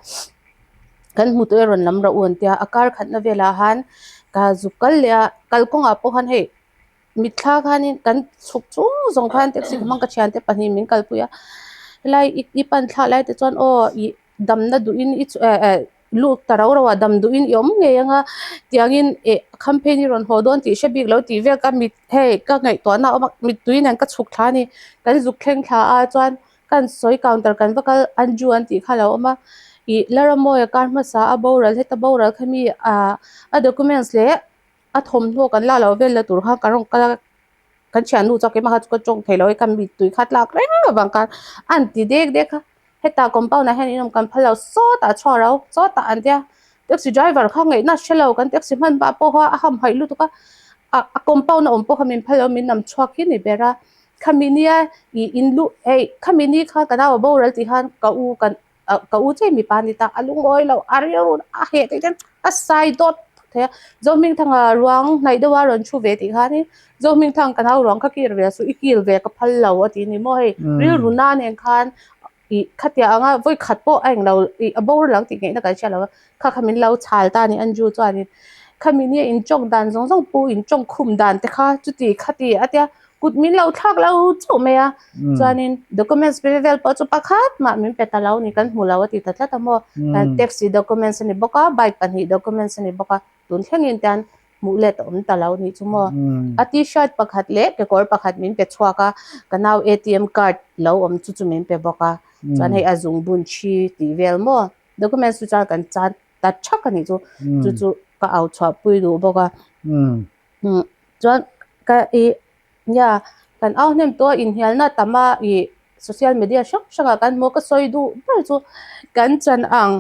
kan hmu tawh e rawn lam rawh u an tia a kar khatna velah han ka zuk kal leh a kalkawngah pawh khan hei mitthla khanin kan chhuk chung zawng khan taxi ka hmang ka thiante pahnih min kalpui a helai i pan thlak lai te chuan aw ih damna duhin i eh eh lut ta rau rau a dam duhin i awm ngei ang a tiangin eh campaign hi rawn haw dawn tih hre bik lo tih vel ka mit hei ka ngaihtuahna a awm a mittui nen ka chhuk thla a ni kan zuk thleng thla a chuan kan sawi counter kan va kal Anju an tih kha a lo awm a ih Laramawia kar hmasa a boral heta boral kha mi ah a documents leh a thawmhnaw kan la loh vel la tur kha ka rawn kal a kan thiannu chuan keimah kha chu ka tawng thei lo a ka mittui kha tlak reng avang khan a han ti dek dek a hetah compound ah hian in awm kan phal lo sawtah a chhuak ro sawtah an tia taxi driver kha ngaihna hre lo kan taxi hman pah pawh kha a hamhaih lutuk a a compound a awm pawh kha min phal lo min nam chhuak hi ni ber a khami nia ih in luh hei khami ni khan ka nau a boral tih khan ka u kan ah ka u chei mipa a ni ta a lungawi lo a rilru a heh theih hian a sai dawt thei a Zohmingthanga ruang hnaih deuha rawn thu ve tih khanin Zohmingthang ka nau ruang kha kir ve suh i kil ve ka phal lo a ti a ni maw hei rilru na nen khan ih khatiang anga vawi khat pawh a englo ih a boral ang tih ngaihna kan hria lo a kha kha min lo chhal ta a ni Anju chuanin khami nia intawng dan zawng zawng pu intawng khum dan te kha chuti khati a tia kut min lo thlak lo chauh mai a chuanin documents vel vel pawh chu pakhat mah min pe ta lo ni kan hmu lo a ti ta tlat a maw taxi documents a ni bawk a bike pahnih documents a ni bawk a tun thlengin te hian hmuh let a awm ta lo nih chu maw a t-shirt pakhat leh kekawr pakhat min pe chhuak a ka nau A_T_M card lo awm chu chu min pe bawk a chuan hei a zungbun thi tih vel maw documents chu chuan kan chan ta thak a nih chu chu chu ka au chhuah pui duh bawk a. Chuan ka ih nia kan au hnem tawh a inhnialna tam a ih social media hrang hrangah kan hmu a ka sawi duh ber chu kan chan ang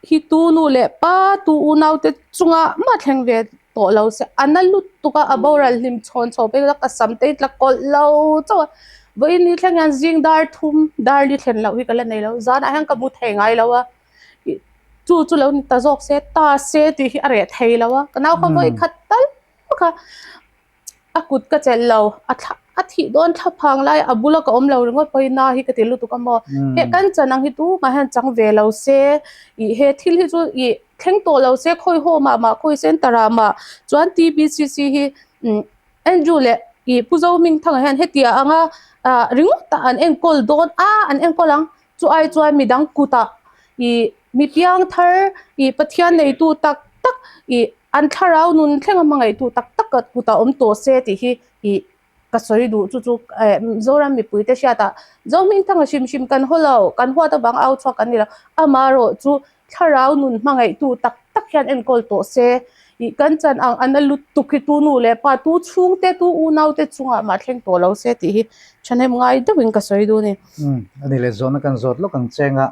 hi tu nu leh pa tu unau te chunga mah thleng ve tawh lo se a na lutuk a a boral hlim chhawn chho phei ka sam te hi tla kawlh lo chauh a vawiin ni thleng hian zing dar thum dar li thlen loh hi ka la nei lo zanah hian ka mu thei ngai lo a. Chu chu lo ni ta zawk se ta se tih hi a reh thei lo a ka nau kha vawi khat tal kha a kut ka chelh lo a thla a thih dawn thla phang lai a bula ka awm lo ringawt pawhin na hi ka ti lutuk a maw he kan chan ang hi tumah hian chang ve lo se ih he thil hi chu ih thleng tawh lo se khawi haw mah mah khawi center ah mah chuan T_B_C_C hi umm Andrew leh ih Pu Zohmingthanga hian hetiang anga ah ringawt ah an enkawl dawn a an enkawl ang. Chu ai chuan midang kutah ih mi piang thar ih Pathian neitu tak tak ih an thlarau nun thlenga hmangaihtu tak tak kutah awm tawh se tih hi ih ka sawi duh chu chu eh Zoram mipuite hriatah Zohmingthanga hrim hrim kan haw lo kan huat avang au chhuak kan ni lo amaherawh chu thlarau nun hmangaihtu tak tak hian enkawl tawh se ih kan chan ang a na lutuk hi tu nu leh pa tu chhungte tu unau te chungah mah thleng tawh lo se tih hi thahnem ngai deuhin ka sawi duh a ni. Umm a ni leh zawhna kan zawt lawk ang cheng a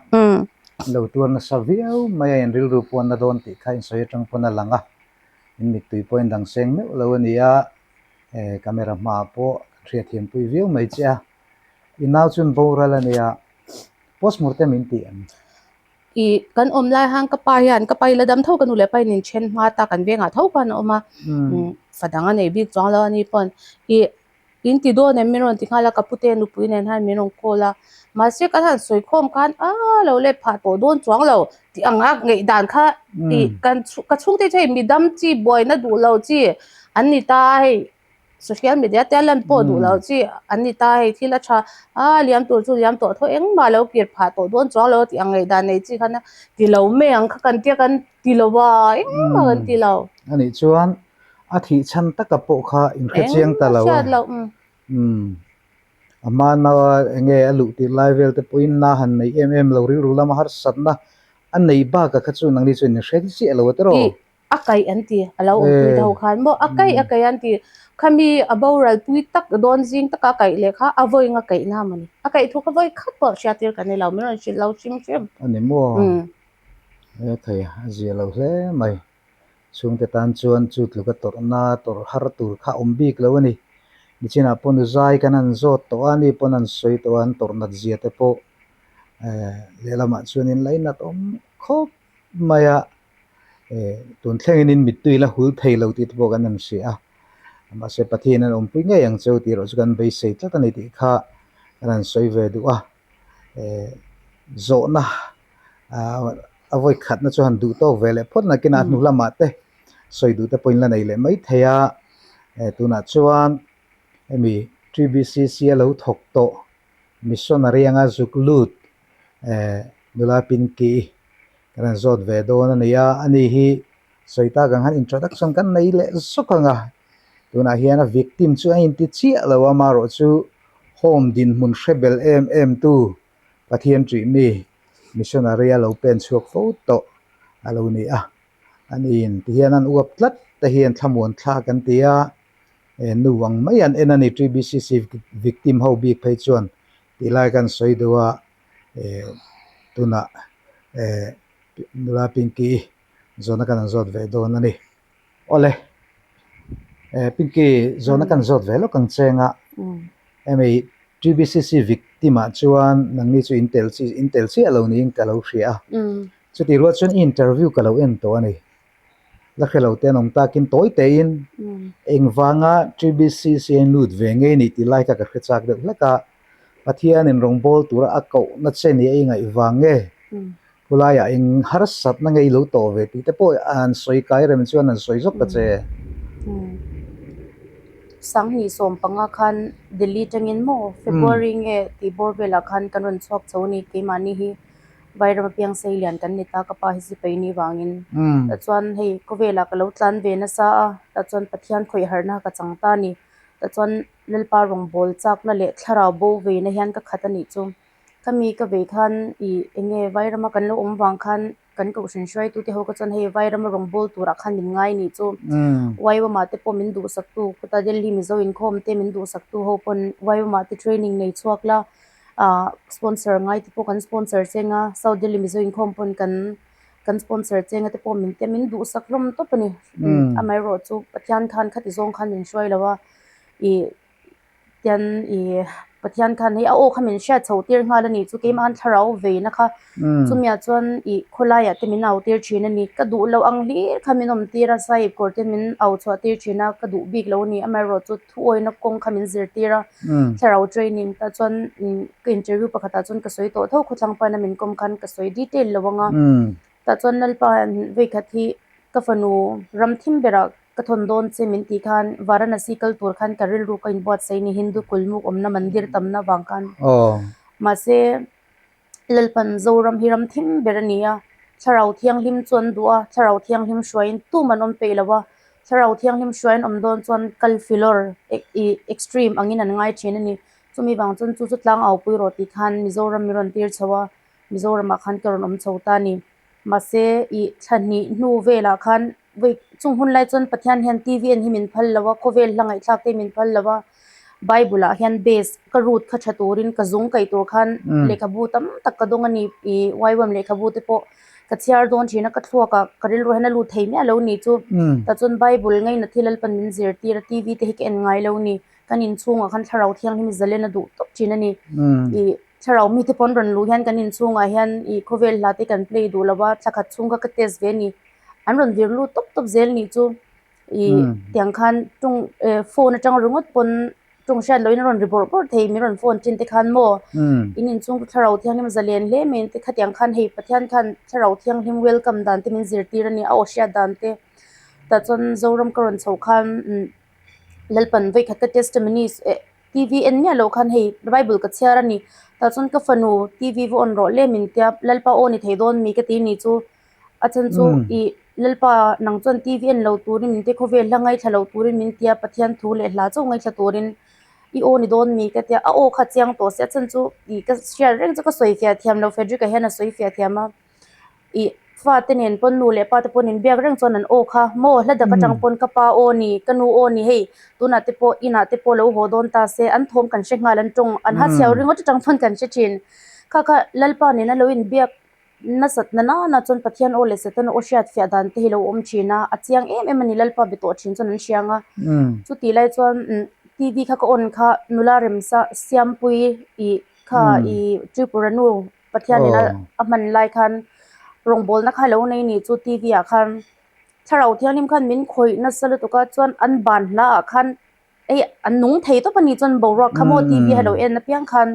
lo tuar nasa viau mai a in rilru pawh a na dawn tih kha in sawi atang pawn a lang a in mittui pawh in dang seng meuh lo a ni a eh camera hmaah pawh kan hriatthiam pui viau mai che a i nau chuan boral a nia postmortem in tih ang. Ih kan awm lai han ka pa hian ka pa hi la dam tho ka nu leh pa in in then hma ta kan vengah tho khan a awm a fa dang a nei bik chuang lo a ni pawn ih in ti dawn em min rawn ti nghal a ka pute nupui nen hian min rawn call a mahse kan han sawi khawm khan a lo let phah tawh dawn chuang lo tih ang a ngaih dan kha ih kan ka chhungte chu hei midam chi buaina duh lo chi an ni ta hei. Social media te a lan pawh duh lo chi an ni ta hei thil a tha a liam tur chu liam tawh tho engmah lo kir phah tawh dawn chuang lo tih ang ngaihdan nei chi khan a ti lo mai ang kha kan tia kan ti lo a engmah kan ti lo. A nih chuan a thih chhan taka pawh kha inhre chiang ta lo a. Hriat loh. Umm a hmana enge a luh tirh lai vel te pawhin na han nei em em lo rilru lama harsatna a nei baka kha chu nangni chuan inhre chiah lo a tiraw. A kaih an ti a lo awmpui te ho khan maw a kaih a kaih an ti khami a boral pui tak dawn zing taka a kaih leh kha a vawi nga kaih na mawni a kaih thu kha vawi khat pawh hriat tir kan ni lo min rawn hrilh lo hrim hrim. A ni maw? He thei a zia lo hle mai. Chhungte tan chuan chu tluka tawrhna tawrh har tur kha a awm bik lo a ni. Nichinah pawh nuzai kan han zawt tawh a, ni pawn an sawi tawh a, an tawrh nat zia te pawh lehlamah chuanin lainat awm khawp mai a. Tun thlengin in mittui la hul thei lo tih te pawh kan han hria a, mahse Pathian an awmpui ngei ang cheu tih erawh chu kan beisei tlat a ni tih kha kan han sawi ve duh a. Zawhna a vawi khatna chu han duh tawk ve leh phawt nakinah a hnu lamah te sawi duh te pawhin la nei leh mai thei a, tunah chuan hemi TBCC a lo thawk tawh missionary anga zuk lut nula Pinky kan han zawt ve dawn a ni a, ani hi sawi tak ang han introduction kan nei leh zawk ang a, tunah hian a victim chu a inti chiah lo a, amaherawhchu home dinhmun hre bel em em tu Pathian ṭih mi missionary a lo pen chhuak fo tawh a lo ni a, ani in tihian an uap tlat te hian thlamuan thlak an ti a, nu ang mai an en a ni TBCC victim ho bik phei chuan tih lai kan sawi deuh a. Tunah nula Pinky zawhna kan han zawt ve dawn a ni. Awle, Pinky zawhna kan zawt ve lawk ang cheng a, hemi TBCC victim ah chuan nangni chu in tel chi in tel chiah lo niin ka lo hria a, chutih rual chuan i interview ka lo en tawh a ni. La hre lo te an awm takin tawi tein engvanga TBCC a in lut ve ngei ni tih lai kha ka hre chak deuh hlek a. Pathianin rawngbâwl tura a kohna che nia i ngaih vang nge? Khulaiah eng harsatna nge i lo tawh ve tih te pawh an sawi kai rem chuan an sawi zawk ta che. 2015 khan Delhi tangin maw February nge tih bawr velah khan kan rawn chhuak chho a ni. Keimahni hi Vairama piang sei lian kan ni ta, ka pa hi sipai ni vangin. Tah chuan hei khawvelah ka lo tlan ve nasa a, tah chuan Pathian khawih harhna ka chang ta a ni. Tah chuan Lalpa rawngbâwl châkna leh thlarau bo veina hian ka khat a nih chu. Khami ka vei khan ih eng nge Vairama kan lo awm vang khan kan kohhran hruaitute ho kha chuan hei Vairama rawngbâwl turah khan min ngai nih chu. Uaiwama te pawh min duhsaktu khawta Delhi Mizo inkhawm te min duhsaktu ho pawn Uaiwama te training nei chhuak la ah sponsor ngai te pawh kan sponsor cheng a, South Delhi Mizo inkhawm pawn kan kan sponsor cheng a te pawh min te min duhsak hlawm tawp a ni. Amaherawhchu Pathian khan khati zawng khan min hruai lo a. Ih tian ih Pathian khan hei a aw kha min hriat chho tir nghal a ni chu keimah khan thlarau veina kha chumi ah chuan ih khawlaiah te min au tir thin a ni ka duh loh ang hlir kha min awm tir a sahib kawr te min au chhuah tir thin a ka duh bik lo a ni amaherawh chu thuawina kawng kha min zir tir a thlarau training tah chuan ka interview pakhatah chuan ka sawi tawh tho khawthlang paina min kawm khan ka sawi detail lo ang a tah chuan Lalpa vawikhat hi ka fanu ram thim berah Ka thawn dawn che min tih khan Varanasi kal tur khan ka rilru ka inbuatsaih ni Hindu kulmuk awmna mandir tamna vang khan. Mahse, Lalpan Zoram hi ram thim ber a ni a, Thlarau Thianghlim chu an duh a, Thlarau Thianghlim hruaiin tum an awm peih lo a, Thlarau Thianghlim hruaiin awm dawn chuan kal filawr, extreme, angin an ngai thin a ni. Chumi vang chuan chu chu tlang aupui rawh tih khan Mizoram mi rawn tir chho a, Mizoramah khan ka rawn awm chho ta a ni. Mahse, ih thla hnih hnu velah khan vawi chung hun lai chuan Pathian hian TV en hi min phal lo a, khawvel hla ngaihthlak te hi min phal lo a, Bible ah hian base ka root kha tha turin ka zung kaih tur khan lehkhabu tam tak ka dawng a ni, ih YWAM lehkhabu te pawh ka chhiar dawn thin a, ka thluak ah ka rilru hian a lut thei miah lo ni chu. Tah chuan Bible ngainat hi Lalpan min zirtir a, TV te hi ka en ngai lo ni, kan inchhungah khan thlarau thianghlim zalen a duh tawp thin a ni, ih. Thlarau mite pawn rawn luh hian kan inchhungah hian ih khawvel hla te kan play duh lo a, thla khat chhung kha ka test ve a ni. An rawn vir lut tawp tawp zel nih chu ih tiang khan tawng eh phone atang ringawt pawn tawng hriat lohin a rawn ri bawrh bawrh thei min rawn phone thin te khan maw in inchhung chu thlarau thianghlim zalen hle mai te khatiang khan hei Pathian khan thlarau thianghlim welcome dan te min zirtir a ni a aw hriat dan te tah chuan Zoram ka rawn chhoh khan umm Lalpan vawikhat ka testimonies eh. TV en miah loh khan hei Bible ka chhiar a ni. Tah chuan ka fanu TV va on rawh le min tia Lalpa aw ni thei dawn mi ka ti ni chu a chhan chu ih Lalpa nang chuan TV en lo turin min tia khawvel hla ngaithla lo turin min tia Pathian thu leh hla chauh ngaithla turin i aw ni dawn mi ka tia a aw kha chiang tawh se a chhan chu ih ka hriat reng chu ka sawi fiah thiam lo Frederick-a hian a sawi fiah thiam a ih. Fate nen pawn nu leh pa te pawn inbiak reng chuan an aw kha maw hla dak atang pawn ka pa aw ni ka nu aw ni hei tunah te pawh inah te pawh lo haw dawn ta se an thawm kan hre nghal an tawng an ha chhiau ringawt atang pawn kan hre thin. Kha kha Lalpa nena lo inbiak nasat na nana chuan Pathian aw leh Setana aw hriat fiah dan te hi lo awm thin a, a chiang em em a ni Lalpa be tawh thin chuan an hria ang a. Chutih lai chuan TV kha ka on kha nula remsa Siampui ih kha ih Tripura nu Pathianin a hman lai khan rawngbawlna kha lo nei ni chu TV ah khan thlarau thianghlim khan min khawih nasa lutuk a chuan an ban hla ah khan hei an nung thei tawp a ni chuan boruak kha maw TV a lo en apiang khan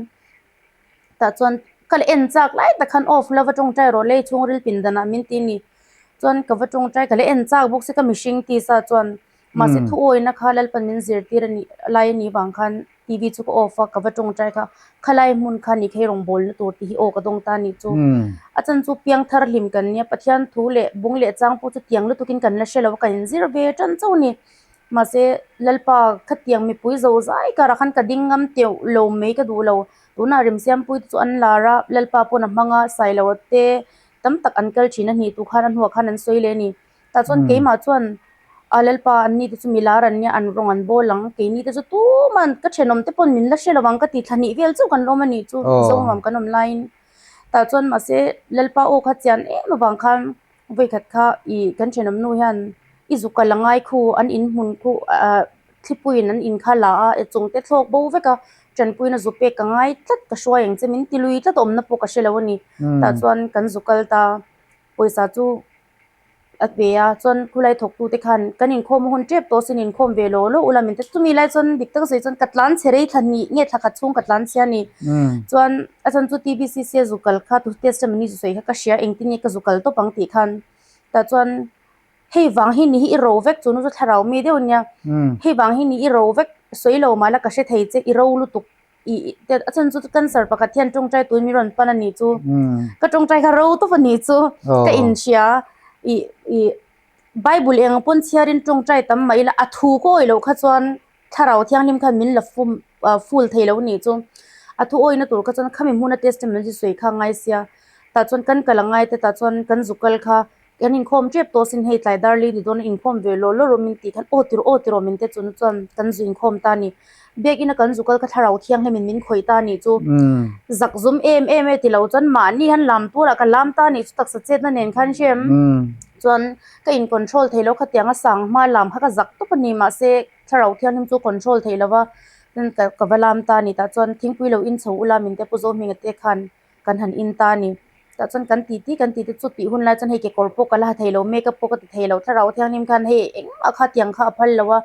tah chuan ka la en chak lai tak khan off la va tawngtai rawh lei chhungril pindan ah min ti a ni chuan ka va tawngtai ka la en chak bawk se ka mihring tisa chuan mahse thu awina kha Lalpan min zirtir a nih lai a nih vang khan. TV chu ka off a, ka va tawngtai kha, khalai hmun kha ni khei rawngbawlna tur tih hi aw ka dawng ta a nih chu. A chan chu piangthar hlim kan nia, Pathian thu leh bung leh chang pawh chu tiang lutukin kan la hre lo a, kan inzir ve tan chauh a ni. Mahse, Lalpa khatiang mipui zo zai karah khan ka ding ngam teuh lo mai ka duh lo. Tunah Remsiampui te chu an lar a, Lalpa pawn a hmang a, Sailoa te tam tak an kal thin a hnih tu khan a hnuah khan an sawi leh a ni. Tah chuan keimah chuan a Lalpa an ni te chu mi lar an nia an rawng an bawl ang keini te chu tuman ka thenawm te pawn min la hre lo ang ka ti thla hnih vel chauh kan lawm a nih chu Zonuam kan awm laiin tah chuan mahse Lalpa aw kha chian em avang khan vawikhat kha ih kan thenawm nu hian i zuk kal a ngai khu an in hmun khu ah thlipuiin an in kha la a chung te thlawk bo vek a tanpuina zu pek ka ngai tlat ka hruai ang che min ti lui tlat awmna pawh ka hre lo a ni tah chuan kan zu kal ta pawisa chu. a pe a chuan khulai thawk tu te khan kan inkhawm hun tep tawh sin inkhawm ve law law ula min ti chumi lai chuan dik tak sawi chuan ka tlan chhe rei thla hnih nge thla khat chhung ka tlan chhia a ni chuan a chhan chu TBCC a zu kal kha tu testimony zu sawi kha ka hria engtin nge ka zu kal tawp ang tih khan tah chuan hei vang hi ni hi i ro vek chu nu chu thlarau mi deuh ania hei vang hi ni i ro vek sawi lo mahla ka hre thei che i ro lutuk. Ih a chhan chu cancer pakhat hian tawngtai tun min rawn pan a nih chu. Ka tawngtai kha ro tawp a nih chu. Ka inhria ih ih Bible eng pawn chhiarin tawngtai tam mah ila a thu ka awih loh kha chuan thlarau thianghlim khan min la fum full thei lo a nih chu. A thu awihna tur kha chuan khami hmuna testament hi sawi kha a ngai sia. Tah chuan kan kal a ngai te tah chuan kan zu kal kha Kan inkhawm tep tawh sin hei tlai darli ni dawn a inkhawm ve lawh lawh rawh min tih khan aw tiraw aw tiraw min te chun chuan kan zu inkhawm ta a ni. Biakina kan zu kal kha thlarau thianghlim in min khawih ta a nih chu. Zak zum em em e tilo chuan mahni han lam turah ka lam ta a nih chu taksa chetna nen khan hrem chuan ka in control thei lo khatiang a sang hma lam kha ka zak tawp a ni mahse thlarau thianghlim chu control thei lova ka va lam ta a ni tah chuan thingpui lo in chho ula min te pu Zohminga te khan kan han in ta a ni. Tah chuan kan ti ti kan ti te chu tih hun lai chuan hei kekawr pawh ka la ha thei lo makeup pawh ka ti thei lo thlarau thianghlim khan hei engmah kha tiang kha a phal lo a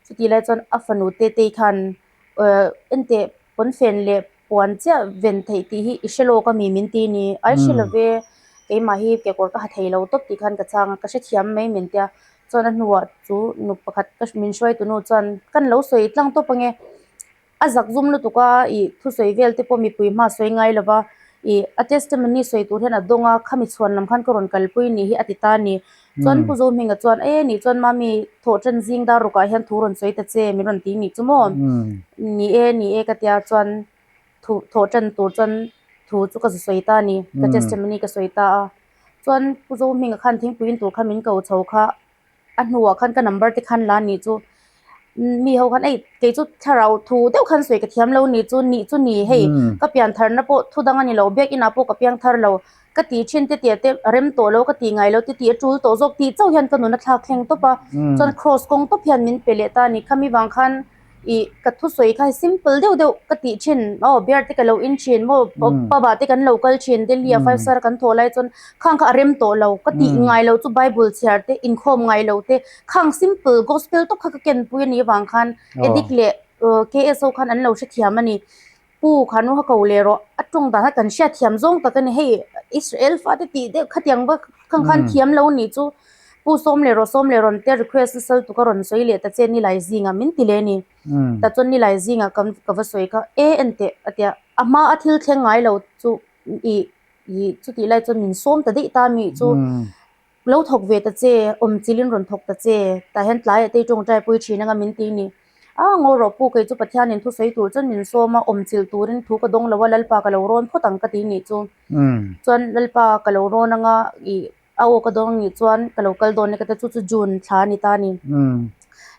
chutih lai chuan a fanu te te khan ehh enteh pawnfen leh puan chiah ven theih tih hi i hre lawk ami min ti a ni ai hre lo ve keimah hi kekawr ka ha thei lo tawp tih khan ka chhang a ka hrethiam mai min tia chuan a hnuah chu nu pakhat ka min hruaitu nu chuan kan lo sawi tlang tawp ange. A zak zum lutuk a, ih thusawi vel te pawh mipui hma sawi ngai lo va, ih a testimony sawi tur hian a dawng a, khami chhuan lam khan ka rawn kalpui nih hi a ti ta a ni. Chuan Pu Zohminga chuan e nih chuan mami thawh ṭan zing dar rukah hian thu rawn sawi ta che min rawn ti nih chu maw? Ni e, ni e ka tia chuan thu thawh ṭan tur chuan thu chu ka zu sawi ta a ni, ka testimony ka sawi ta a. Chuan Pu Zohminga khan thingpui in tur kha min ko chho kha. a hnuah khan ka number te khan la nih chu mi ho khan ei kei chu thlarau thu deuh khan sawi ka thiam lo nih chu nih chu ni hei ka pian thar na pawh thu dang a ni lo biakin ah pawh ka piang thar lo ka ti thin te tia te rem tawh lo ka ti ngai lo te tih a tul tawh zawk tih chauh hian ka nun a thlak thleng tawp a chuan cross kawng tawp hian min pe leh ta a ni khami vang khan Ih ka thusawi kha simple deuh deuh ka tih thin aw beer te ka lo in thin maw pub ah te kan lo kal thin Delhi ah five star a kan thawh lai chuan khang kha a rem tawh lo ka tih ngai lo chu bible chhiar te inkhawm ngai lo te khang simple gospel tawp kha ka ken pui a nih avang khan addict leh KSO khan an lo hrethiam a ni. Pu kha nu kha ko leh rawh, a tawng dan kha kan hriat thiam zawng tak a ni, hei Israel fate tih deuh khatiang vak khang khan thiam lo nih chu Pu sawm leh rawh sawm leh rawn te request nasa lutuk a rawn sawi leh ta che nilai zingah min ti leh a ni. Tah chuan nilai zingah ka ka va sawi kha e en teh a tia a hma a thil thleng ngai lo chu ih ih chutih lai chuan min sawm ta daih ta mi chu. Lo thawk ve ta che, awm chilin rawn thawk ta che, tah hian tlaiah te i tawngtai pui thin anga min ti ni. A ngaw rawh pu, kei chu Pathianin thusawi tur chuan min sawm a, awm chilh turin thu ka dawng lo a, Lalpa ka lo rawn phawt ang ka ti nih chu. Chuan Lalpa ka lo rawn anga ih. A aw ka dawng nih chuan ka lo kal dawn e ka ti chu chu June thla a ni ta a ni.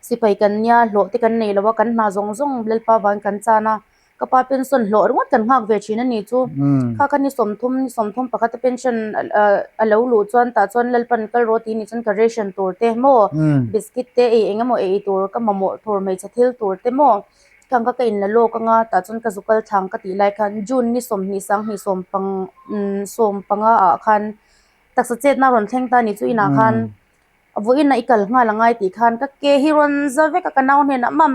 Sipai kan nia hlawh te kan nei lo a kan hna zawng zawng Lalpa vangin kan chan a ka pa pension hlawh ringawt kan nghak ve thin a ni chu. Kha kha ni 30 ni 30 pakhat a pension a lo luh chuan tah chuan Lalpan kal rawh tih nih chuan ka ration tur te maw biscuit te ei eng emaw ei tur ka mamawh tur hmeichhe thil tur te maw Khang kha ka inla lawk anga tah chuan ka zu kal thlang ka tih lai khan June ni 20 sanghnih sawm pang sawm panga ah khan taksa chetna a rawn thleng ta a ni chu inah khan vawiin ah i kal nghal angai tih khan ka ke hi rawn za vek a ka nau hnenah mam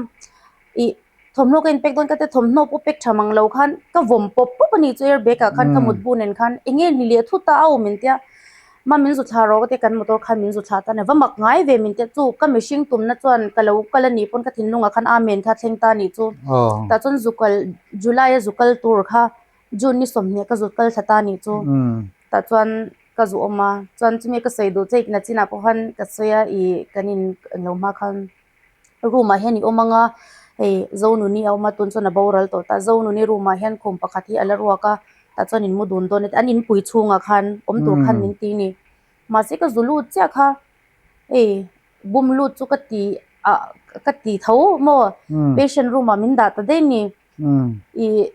ih thawmhnaw ka inpek dawn ka tia thawmhnaw pawh pek tha mang lo khan ka vawm pawp pawp a ni chu airbag ah khan ka mutbu nen khan eng nge ni leh thut a au min tia Mam min zu thla rawh ka ti a, kan motor khan min zu thla ta a ni. Va mak ngai ve min tia chu ka mihring tumna chuan ka lo kal a nih pawn ka thinlungah khan amen kha thleng ta a nih chu. Tah chuan zu kal July a zu kal tur kha June ni 20 ka zu kal thla ta a nih chu. Tah chuan ka zu awm a, chuan chumi ka sawi duh che ikna chinah pawh khan ka sawi a ih kan in lo hma khan room ah hian i awm ang a, hei Zonuni a awm a tun chuan a boral tawh ta, Zonuni room ah hian khum pakhat hi a la ruak a, tah chuan in mu dun dawn a ti, an inpui chhungah khan awm tur khan min ti a ni, mahse ka zu lut chiah kha hei bum lut chu ka ti ah ka ti tho maw patient room ah min dah ta daih a ni ih.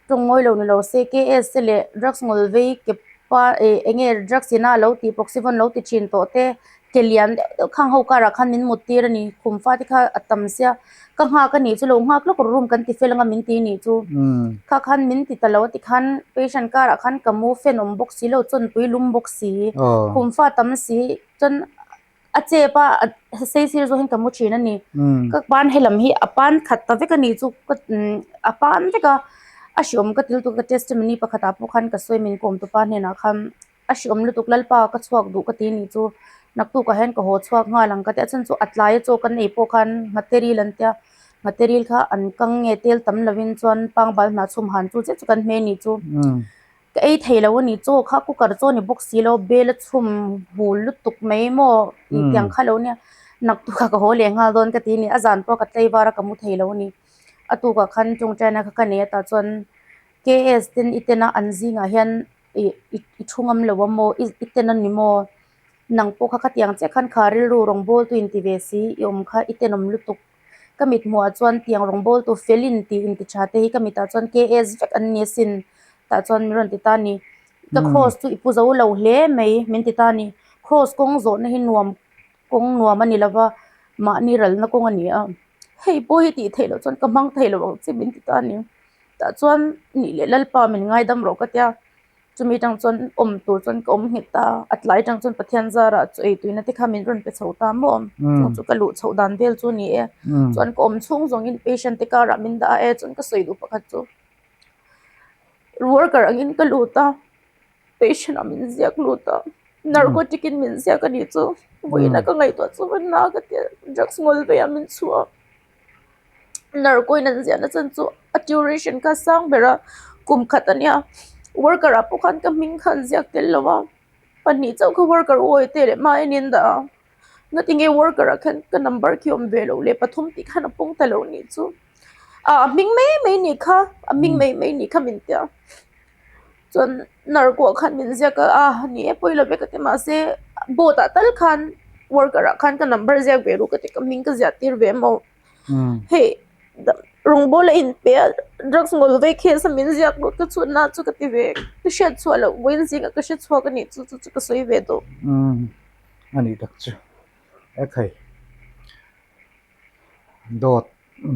Tawng ngawi lo ni lo se KS te leh drugs ngawl vei ke pa eh eng nge drugs ina lo tih proxyvon lo ti thin tawh te ke lian deuh deuh khang ho karah khan min mut tir a ni khum fa te kha a tam sia ka nghak a nih chu lo nghak lawk room kan ti fel anga min ti nih chu kha khan min ti ta lo a ti khan patient karah khan ka mu fan awm bawk si lo chawnpui lum bawk si khum fa tam si chuan A chep a, a sei sir zawk hian ka mu thin a ni. Ka pan helam hi a pan khat ta vek a ni chu ka a pan vek a, a hriawm ka ti lutuk a ka testimony pakhatah pawh khan ka sawi min kawm tupa hnenah khan a hriawm lutuk Lalpa ka chhuak duh ka ti a nih chu naktukah hian ka haw chhuak nghal ang ka ti a chhan chu a tlai a chaw kan ei pawh khan nghateril an tia nghateril kha an kang nge tel tam lovin chuan pangbal hnah chhum han chu chiah chu kan hmeh a nih chu. Ka ei thei lo a ni, chaw kha cooker chaw ni bawk si lo, bel a chhum hul lutuk mai maw tih tiang kha lo nia, naktuk ah ka haw leh nghal dawn ka ti a ni, a zan pawh ka tlei var a ka mu thei lo a ni, a tukah khan tawngtaina kha ka nei a tah chuan KS ten i ten a an zingah hian ih i thu ngam lo a maw i ten a ni maw nang pawh kha khatiang chiah khan kha rilru rawngbawltu inti ve si i awm kha i tenawm lutuk. Ka mit hmuhah chuan tiang rawngbawltu felin tih inti tha te hi ka mitah chuan KS vek an ni asin tah chuan min rawn ti ta a ni. Ka cross chu i pu zo lo hle mai min ti ta a ni. Cross kawng zawhna hi nuam kawng nuam a ni lo va, mahni ralna kawng a ni a. Hei pawh hi tih theih loh chuan ka hmang thei lo ang che min ti ta a ni. Tah chuan nih leh Lalpa min ngaidam rawh ka tia. Chumi atang chuan awm tur chuan ka awm nghet ta, a tlai atang chuan Pathian zarah chaw ei tuina te kha min rawn pe chho ta maw? Chung chu ka luh chhoh dan vel chu a ni e. Chuan ka awm chhung zawngin patient te karah min dah a e, chuan ka sawi duh pakhat chu worker angin ka lut a, patient ah min ziak lut a, narcotic in min ziak a nih chu, vawiin a ka ngaihtuah chu va na ka tia drugs ngawl veiah min chhuah. Narcoin an ziahna chan chu a duration kha sang ber a kum khat a nia worker ah pawh khan ka hming kha an ziak tel lo a pahnih chauh kha worker u awi te leh hma en in dah a ngatinge worker ah khan ka number khi awm ve loh leh pathum tih khan a pawng ta lo nih chu ah a hming mai mai nih kha a hming mai mai nih kha min tia. Chuan narkuah khan min ziak a a ni e pawi lo ve ka ti mahse board ah tal khan worker ah khan ka number ziak ve ru ka ti ka hming ka ziah tir ve maw hei rawngbâwl a inpe a drugs ngawl vei case a min ziak lut ka chhun na chu ka ti ve ka hriat chhuah loh vawiin zingah ka hre chhuak a nih chu chu chu ka sawi ve tawh. Umm a nih tak chu ekhei dawt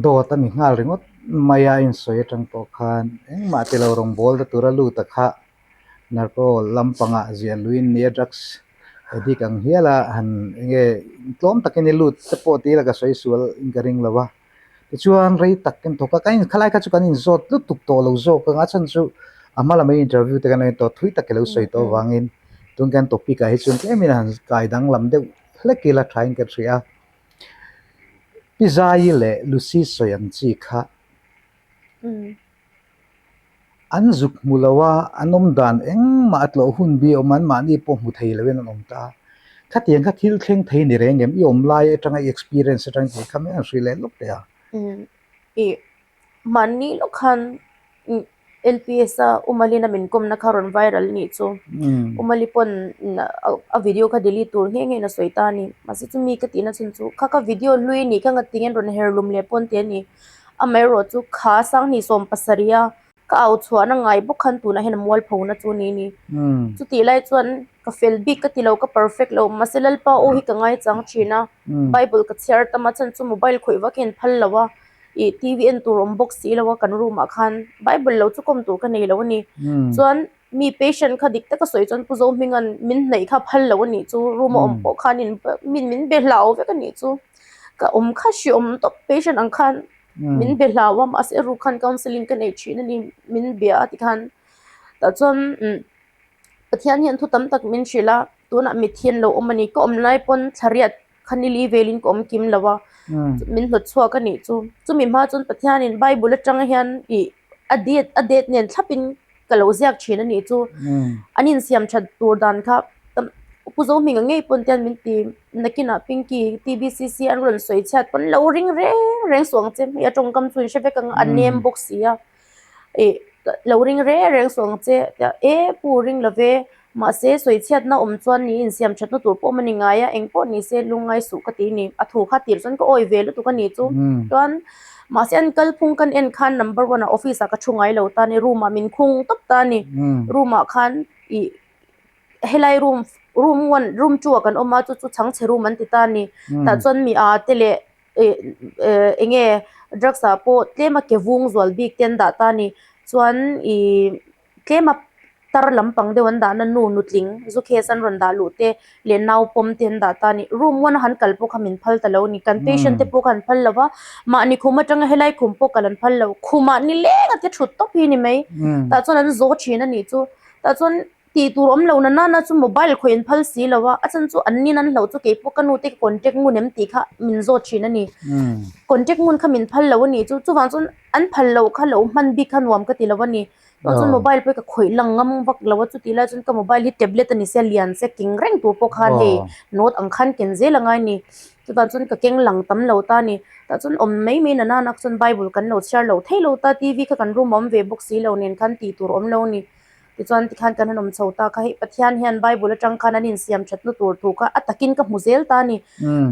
Dawt a ni nghal ringawt mai a, a insawi atang pawh khan engmah ti lo rawngbâwl ta tura lut a kha narco lampangah ziah luiin nia drugs addict ang hial a han eng nge tlawm takin i lut te pawh tih ila ka sawi sual in ka ring lo a. Tichuan rei tak kan thawk a, kan in khalai kha chu kan inzawt lutuk tawh lo zawk ang a chhan chu a hma lamah interview te kan en tawh thui tak i lo sawi tawh avangin tun kan topic ah hi chuan tlemin han kai danglam deuh hlek ila thain ka hria a. Pi Zaii leh Lucy sawi ang chi kha an zuk hmu lo a, an awm dan engmah a tlawh hun bi a awm a, anmahni pawh hmu thei loin an awm ta a. Khatiang kha thil thleng thei ni reng em? I awm lai atanga i experience atang tih kha mai an hrilh leh lawk teh a. Ih, mahni lawk khan. LPS a Umalin a min kawmna kha rawn viral nih chu. Umali pawn a video kha delete tur nghe ngeiin a sawi ta a ni. Mahse chumi ka tihna chhan chu kha kha video hlui nih kha ngatinge rawn her lum leh pawn tih a ni. Amaherawh chu kha Sanghnih 70 a ka au chhuahna ngai bawk khan tunah hian a mualphona chu ni ni. Chutih lai chuan ka fel bik ka ti lo, ka perfect lo, mahse Lalpa aw hi ka ngaichang thin a, Bible ka chhiar tam a, chhan chu mobile khawih vak hian phal lo a, ih TV en tur awm bawk si lo a kan room ah khan Bible lo chu kawm tur ka nei lo a ni. Chuan mi patient kha dik taka sawi chuan Pu Zohminga'n min hnaih kha phal lo a nih chu, room a awm pawh khan in min min be hlau vek a nih chu, ka awm kha hriawm tawp patient ang khan. Min be hlau a mahse a ruk khan counselling ka nei thin a ni min bia a tikhan tah chuan umm Pathian hian thu tam tak min hrilh a tunah mitthi an lo awm a ni ka awm lai pawn thla riat kha nili velin ka awm kim lo a min hlawt chhuak a nih chu chumi hma chuan Pathianin bible atang hian ih a date a date nen thlapin ka lo ziak thin a nih chu an insiam that tur dan kha Pu Zohminga ngei pawn te hian min ti nakinah Pinky TBCC an rawn sawi chhiat pawn lo ring reng reng suh ang che hei a tawngkam chu in hre vek ang a nem bawk si a ih lo ring reng reng suh ang che e pu ring lo ve mahse sawi chhiatna awm chuan ni insiam thatna tur pawh awm a ni ngai a engpawh ni se lungngai suh ka ti a ni a thu kha tir chuan ka awi ve lutuk a ni chu chuan mahse an kalphung kan en khan number one ah office ah ka thu ngai lo ta a ni room ah min khung tawp ta a ni room ah khan ih helai room room one room two ah kan awm a chu chu chhangchhe room an ti ta a ni tah chuan mi a te leh ih eh eng nge drugs ah pawh tlem a ke vung zual bik te an dah ta a ni chuan ih tlem a tar lampang deuh an dahna nu nutling zu case an rawn dah luh te leh nau pawm te an dah ta a ni room one a han kal pawh kha min phal ta lo a ni kan patient te pawh kha an phal lo va mahni khum atanga helai khum pawh kal an phal lo khumah ni leng a te thut tawp hi a ni mai tah chuan an zaw thin a nih chu tah chuan tih tur awm lo na nana chu mobile khawih an phal si lo a a chhan chu an nin an hlauh chu keipawh ka nu te ka contact ngun em tih kha min zawt thin a ni contact ngun kha min phal lo a nih chu chuvang chuan an phal loh kha lo hman bik kha nuam ka ti lo a ni chuan chuan mobile pawh hi ka khawih lang ngam vak lo a chutih lai chuan ka mobile hi tablet a ni sia lian se keng reng tur pawh khan hei note ang khan ken zel a ngai a ni chuvang chuan ka keng lang tam lo ta a ni tah chuan awm mai mai na nana chuan bible kan lo chhiar lo thei lo ta T V kha kan room a awm ve bawk si lo nen khan tih tur awm lo a ni. Tichuan tikhan kan han awm chho ta kha hei Pathian hian Bible atang khan an insiam thatna tur thu kha a takin ka hmu zel ta a ni.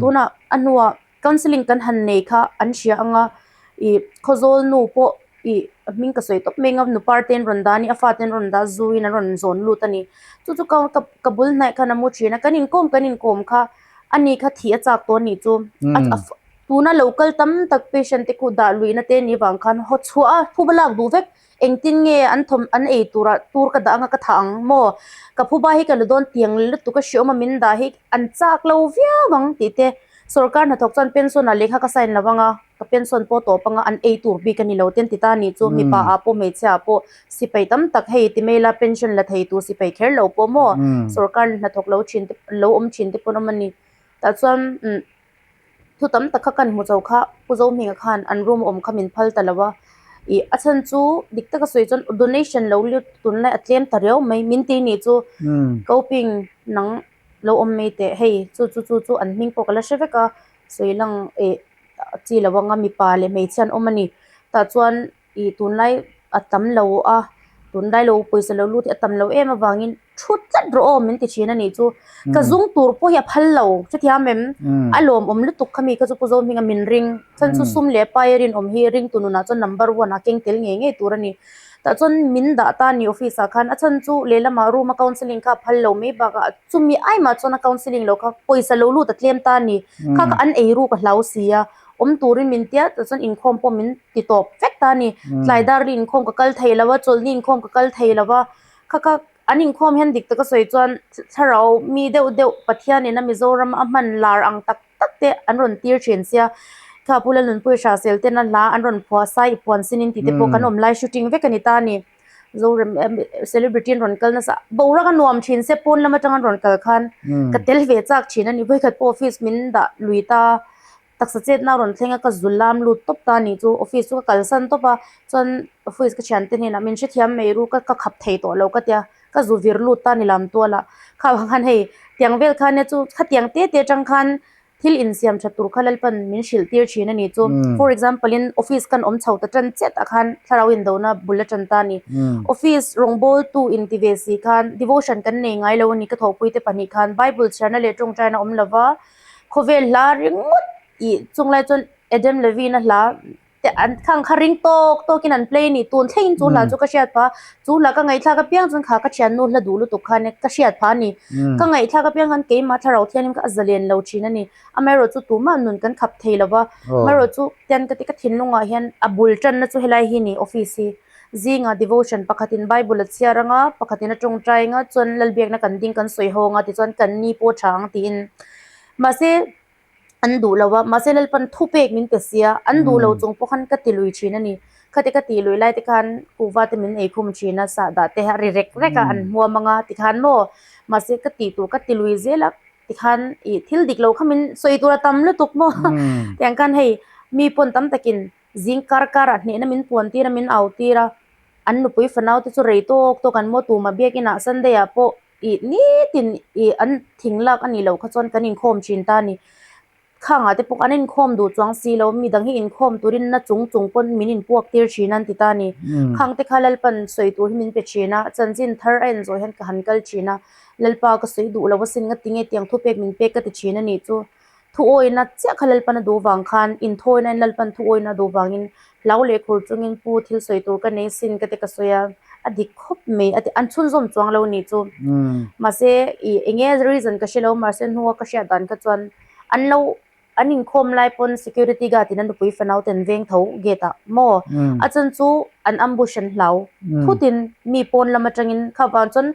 Tunah a hnuah counselling kan han nei kha an hria ang a, ih Khawzawl nu pawh ih a hming ka sawi tawp mai ang a, nupar te an rawn dah a ni, a fate an rawn dah a, zuin an rawn zawn lut a ni. Chu chu ka ka bul hnaih khan a mu thin a, kan inkawm kan inkawm kha ani kha thih a chak tawh a nih chu. Tuna lo kal tam tak patient te khu dah luihna te ni vang khan haw chhuah a, phuba lak duh vek. Engtin nge an thawm an ei turah tur ka dah anga ka thah ang maw? Ka phuba hi ka la dawn tiang lutuk a hriawm a min dah hi an chak lo viau ang tih te sorkar hnathawk chuan pension ah lehkha ka sign lo anga ka pension pawh tawp anga an ei tur bik a ni lo te an ti ta a nih chu mipa ah pawh hmeichhia ah pawh sipai tam tak hei ti mai ila pension la thei tur sipai kher lo pawh maw sorkar hnathawk lo thin te lo awm thin te pawn awm a ni tah chuan umm. Thu tam tak kha kan hmu chho kha Pu Zohminga khan an room awm kha min phal ta lo a, ih a chhan chu dik taka sawi chuan donation lo lut tunlai a tlem ta riau mai min ti nih chu coping nang lo awm mai teh hei chu chu chu chu an hming pawh ka la hre vek a sawi lang ih chi lo anga mipa leh hmeichhia an awm a ni tah chuan ih tunlai a tam lo a tunlai lo pawisa lo lut hi a tam lo em avangin thu tlat rawh aw min ti thin a nih chu ka zung tur pawh hi a phal lo chutiang em a lawmawm lutuk kha mi kha chu Pu Zohminga min ring chhan chu sum leh pai a rinawm hi ringtu nunah chuan number one ah keng tel ngei ngei tur a ni tah chuan min dah ta a ni office ah khan a chhan chu lehlamah room a counselling kha a phal lo mai bakah chumi aimah chuan a counselling loh kha pawisa lo lut a tlem ta a ni kha kha an ei ruk a hlau si a. awm turin min tia tah chuan inkhawm pawh min ti tawp vek ta a ni tlai dar ri inkhawm ka kal thei lo a chawlhni inkhawm ka kal thei lo a kha kha an inkhawm hian dik taka sawi chuan thlarau mi deuh deuh Pathian ina Mizoram a hman lar ang tak tak te an rawn tir thin sia kha Pu Lalnunpuii Hrahsel ten a hla an rawn phuah sai i puan sin in tih te pawh kan awm lai shooting vek a ni ta a ni Zorem celebrity an rawn kal nasa boruak a nuam thin se pawn lam atang an rawn kal khan ka tel ve chak thin a ni vawikhat pawh office min dah lui ta taksa chetna a rawn thleng a ka zu lam lut tawp ta a nih chu office chu ka kalsan tawp a chuan office ka thiante hnenah min hrethiam mai ru ka ka khap thei tawh lo ka tia ka zu vir lut ta a ni lam tual ah kha vang khan hei tiang vel khan nia chu khatiang te te atang khan. Thil insiam tha tur kha Lalpan min hrilh tir thin a ni chu. For example in office kan awm chho ta tan chiat ah khan thlarau indona bul a tan ta a ni. Office rawngbawltu inti ve si khan devotion kan nei ngai lo a ni ka thawhpui te pahnih khan Bible chhiarna leh tawngtaina awm lova khawvel hla ringawt ih chunglai chuan Adam Levine a hla te an khang kha ring tawk tawk in an play a ni tun thleng in chu hla chu ka hriat phah chu hla ka ngaihthlak apiang chuan kha ka thiannu hla duh lutuk khan ka hriat phah a ni ka ngaihthlak apiang khan keimah thlarau thianghlim kha a zalen lo thin a ni amaherawh chu tumah nun kan khap thei lo va amaherawh chu tian ka ti ka thinlungah hian a bul tanna chu helai hi ni office hi zingah devotion pakhatin bible a chhiar anga pakhatin a tawngtai anga chuan lalbiakna kan ding kan sawi ho anga tichuan kan ni pawh tha ang tiin mahse. an duh lo a, mahse Lalpan thupek min pe sia, an duh lo chung pawh khan ka ti lui thin a ni. Khati ka tih lui lai te khan kuhva te min ei khum thin a, sahdah te a ri rek rek a, an hmuam ang a tikhan maw, mahse ka tih tur ka ti lui zel a tikhan ih thil dik lo kha min sawi tur a tam lutuk maw tiang khan hei mi pawn tam takin zing kar karah hnehna min puan tir a, min au tir a, an nupui fanau te chu rei tawk tawk an maw tumah biakinah Sunday ah pawh Ih nitin ih an thing lak a nih loh kha chuan kan inkhawm thin ta a ni. Khangah te pawh an inkhawm duh chuang si lo, mi dang hi inkhawm turin na chung chung pawn min inpuak tir thin an ti ta a ni. Khang te kha Lalpan sawi tur hi min pe thin a, chanchin thar a en zawh hian ka han kal thin a, Lalpa ka sawi duh lo asin nga tinge tiang thupek min pek ka ti thin a nih chu. Thu awina chiah kha Lalpan a duh vang khan inthawina in Lalpan thu awina a duh vangin hlau leh khur chungin pu thil sawi tur ka nei sin ka ti ka sawi a, a dik khawp mai a ti an chhunzawm chuang lo nih chu. Mahse ih eng nge reason ka hre lo mahse hnua ka hriat dan kha chuan an lo an inkhawm lai pawn security guard in a nupui fanau te an veng tho gate ah maw a chan chu an ambush an hlau thutin mi pawn lam atangin kha vang chuan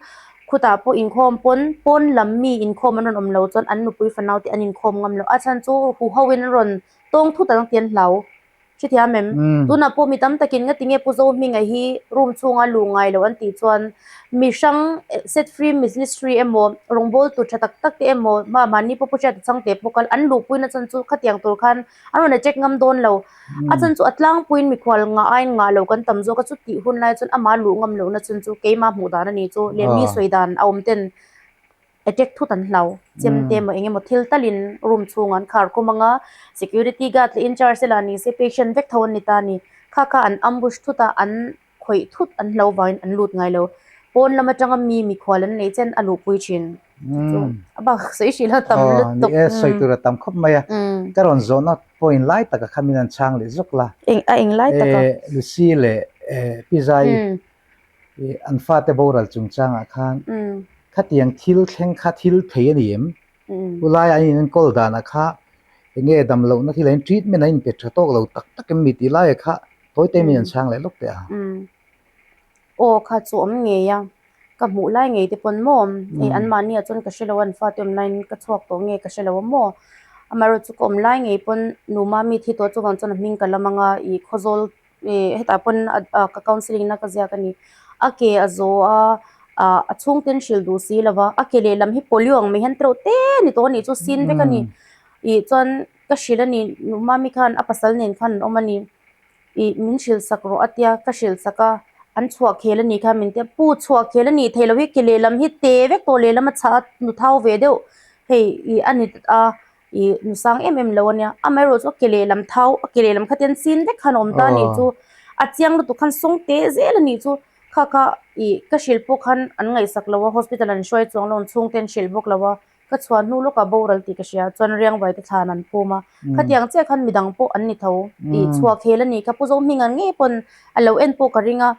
Khutah pawh inkhawm pawn, pawn lam mi inkhawm an rawn awm lo chuan an nupui fanau te an inkhawm ngam lo. A chhan chu huho in an rawn tawng thut ang tih an hlau. Hrethiam em? Tunah pawh mi tam takin ngati nge Pu Zohminga hi room chhunga luh ngai lo an tih chuan mi hrang set free ministry emaw rawngbawltu tha tak tak te emaw mahni pawh Pu Hriata changte pawh kal an luhpuina chhan chu khatiang tur khan an rawn attack ngam dawn lo. A chan chu a tlangpuiin mikhual ngah aiin ngah lo kan tam zawk a, chutih hun lai chuan amah luh ngam lohna chhan chu keimah hmuh dan a ni chu leh mi sawi dan a awm ten attack thut an hlau. Chem te emaw eng emaw thil talin room chhungah an khar khum ang a, security guard leh incharge te lah ni se patient vek tho an ni ta a ni. Kha kha an ambush thut a, an khawih thut an hlo vangin an lut ngai lo. Pawn lam atanga mi mikhual an neih chen a luhpui thin. Chu a bak sawi hrilh a tam lutuk. Ni e, sawi tur a tam khawp mai a. Ka rawn zawhna point lai taka kha min an chhang leh zawk la. Eng a eng lai taka? Lucy leh Pi Zai an fate boral chungchangah khan khatiang thil thleng kha thil thei a ni em? Pu Laia an inenkawl danah kha enge damlohna thil an treatment an inpe tha tawk lo tak tak em mi tih laia kha tawi te min an chhang leh lawk teh a. Aw kha chu awm ngei a, ka hmuh lai ngei te pawn maw hei an mahni ah chuan ka hre lo a an fate awm laiin ka chhuak tawh nge ka hre lo a maw amaherawh chu ka awm lai ngei pawn nu mami thi tawh chuvang chuan a hming ka lam ang a ih khawzawl ih hetah pawn ah ka counselling na ka ziak a ni a ke a zaw a ah a chhungte an hrilh duh si lo va a ke lehlam hi polio ang mai hian tereuh te a ni tawh a nih chu sin vek a ni ih chuan ka hrilh a ni nu mami khan a pasal nen khan an awm a ni. Ih min hrilh sak rawh a tia ka hrilh sak a, an chhuah khel a nih kha min tia pu chhuah khel a nih theih loh hi ke lehlam hi te vek tawh lehlam a chhah a nu thau ve deuh hei ih a ni a ih nu sang em em lo a nia amaherawh chu a ke lehlam thau a ke lehlam kha te an sin vek khan a awm ta a nih chu a chiang lutuk khan sawng teh zel a nih chu kha kha ih ka hrilh pawh khan an ngaihsak lo a hospital an hruai chuang lo an chhungte an hrilh bawk lo a. Ka chhuah hnu lawkah boral tih ka hria, chuan riangvai te thlan an phum a. Khatiang chiah khan midang pawh an ni tho. Ih chhuah khel a nih kha Pu Zohminga ngei pawn a lo en pawh ka ring a.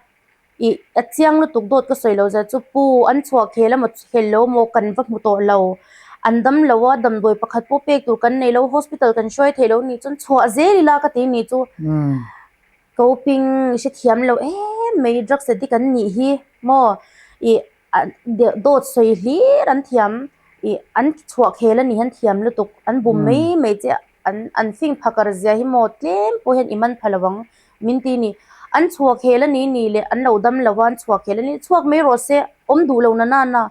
Ih a chiang lutuk dawt ka sawi lo zia chu Pu an chhuah khel a maw khel lo maw kan va hmu tawh lo. An dam lo a, damdawi pakhat pawh pek tur kan nei lo, hospital kan hruai thei lo nih chuan chhuah zel ila ka ti nih chu. Coping i hrethiam lo em mai drugs addict an nih hi maw ih dawt sawi hlir an thiam ih an chhuah khel a nih hian thiam lutuk an bum mai mai che an an fing phakar zia hi maw tlem pawh hian i man pha lo ang min ti ni an chhuah khel a nih nih leh an lo dam lo a an chhuah khel a nih chhuak mai rawh se awm duh lo na nana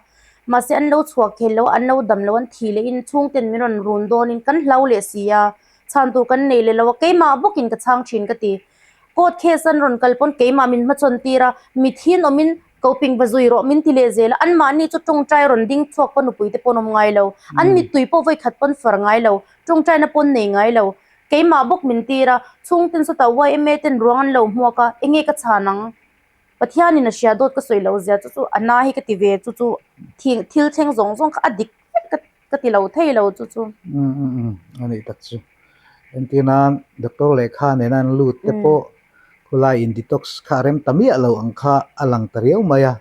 mahse an lo chhuah khel lo a an lo dam lo an thih leh in chhungten min rawn run dawn in kan hlau leh si a. Chhan tur kan nei leh lo a, keimah bawkin ka chhang thin ka ti. Court case an rawn kal pawn keimah min hmachhawn tir a, mithian awmin Coping va zui rawh min ti leh zel a, anmahni chu tawngtai rawn ding chhuak pawn nupui te pawn awm ngai lo, an mittui pawh vawi khat pawn far ngai lo, tawngtaina pawn nei ngai lo. Keimah bawk min tir a, chhungten sawtah yma ten ruang an lo hmuak a, enge ka chhan ang? Pathianin a hria dawt ka sawi lo zia chu chu a na hi ka ti ve chu chu thil thleng zawng zawng kha a dik vek ka ka ti lo thei lo chu chu. Umm umm umm a nih tak chu. Entir nan doctor lehkha nena an lut te pawh khulai in detox kha a rem ta miah lo ang kha a lang ta riau mai a.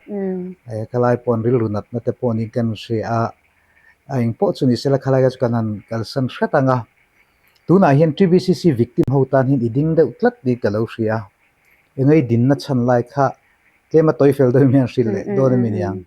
Khalai pawh an rilru natna te pawh niin kan hria a, a eng pawh chu ni sela khalai kha chu kan han kalsan hret ang a. Tunah hian TBCC victim ho tan hian i ding deuh tlat niin ka lo hria a. Engei dinna chhan lai kha tlema tawi fel deuhin hian hrilh leh dawn a mi niang.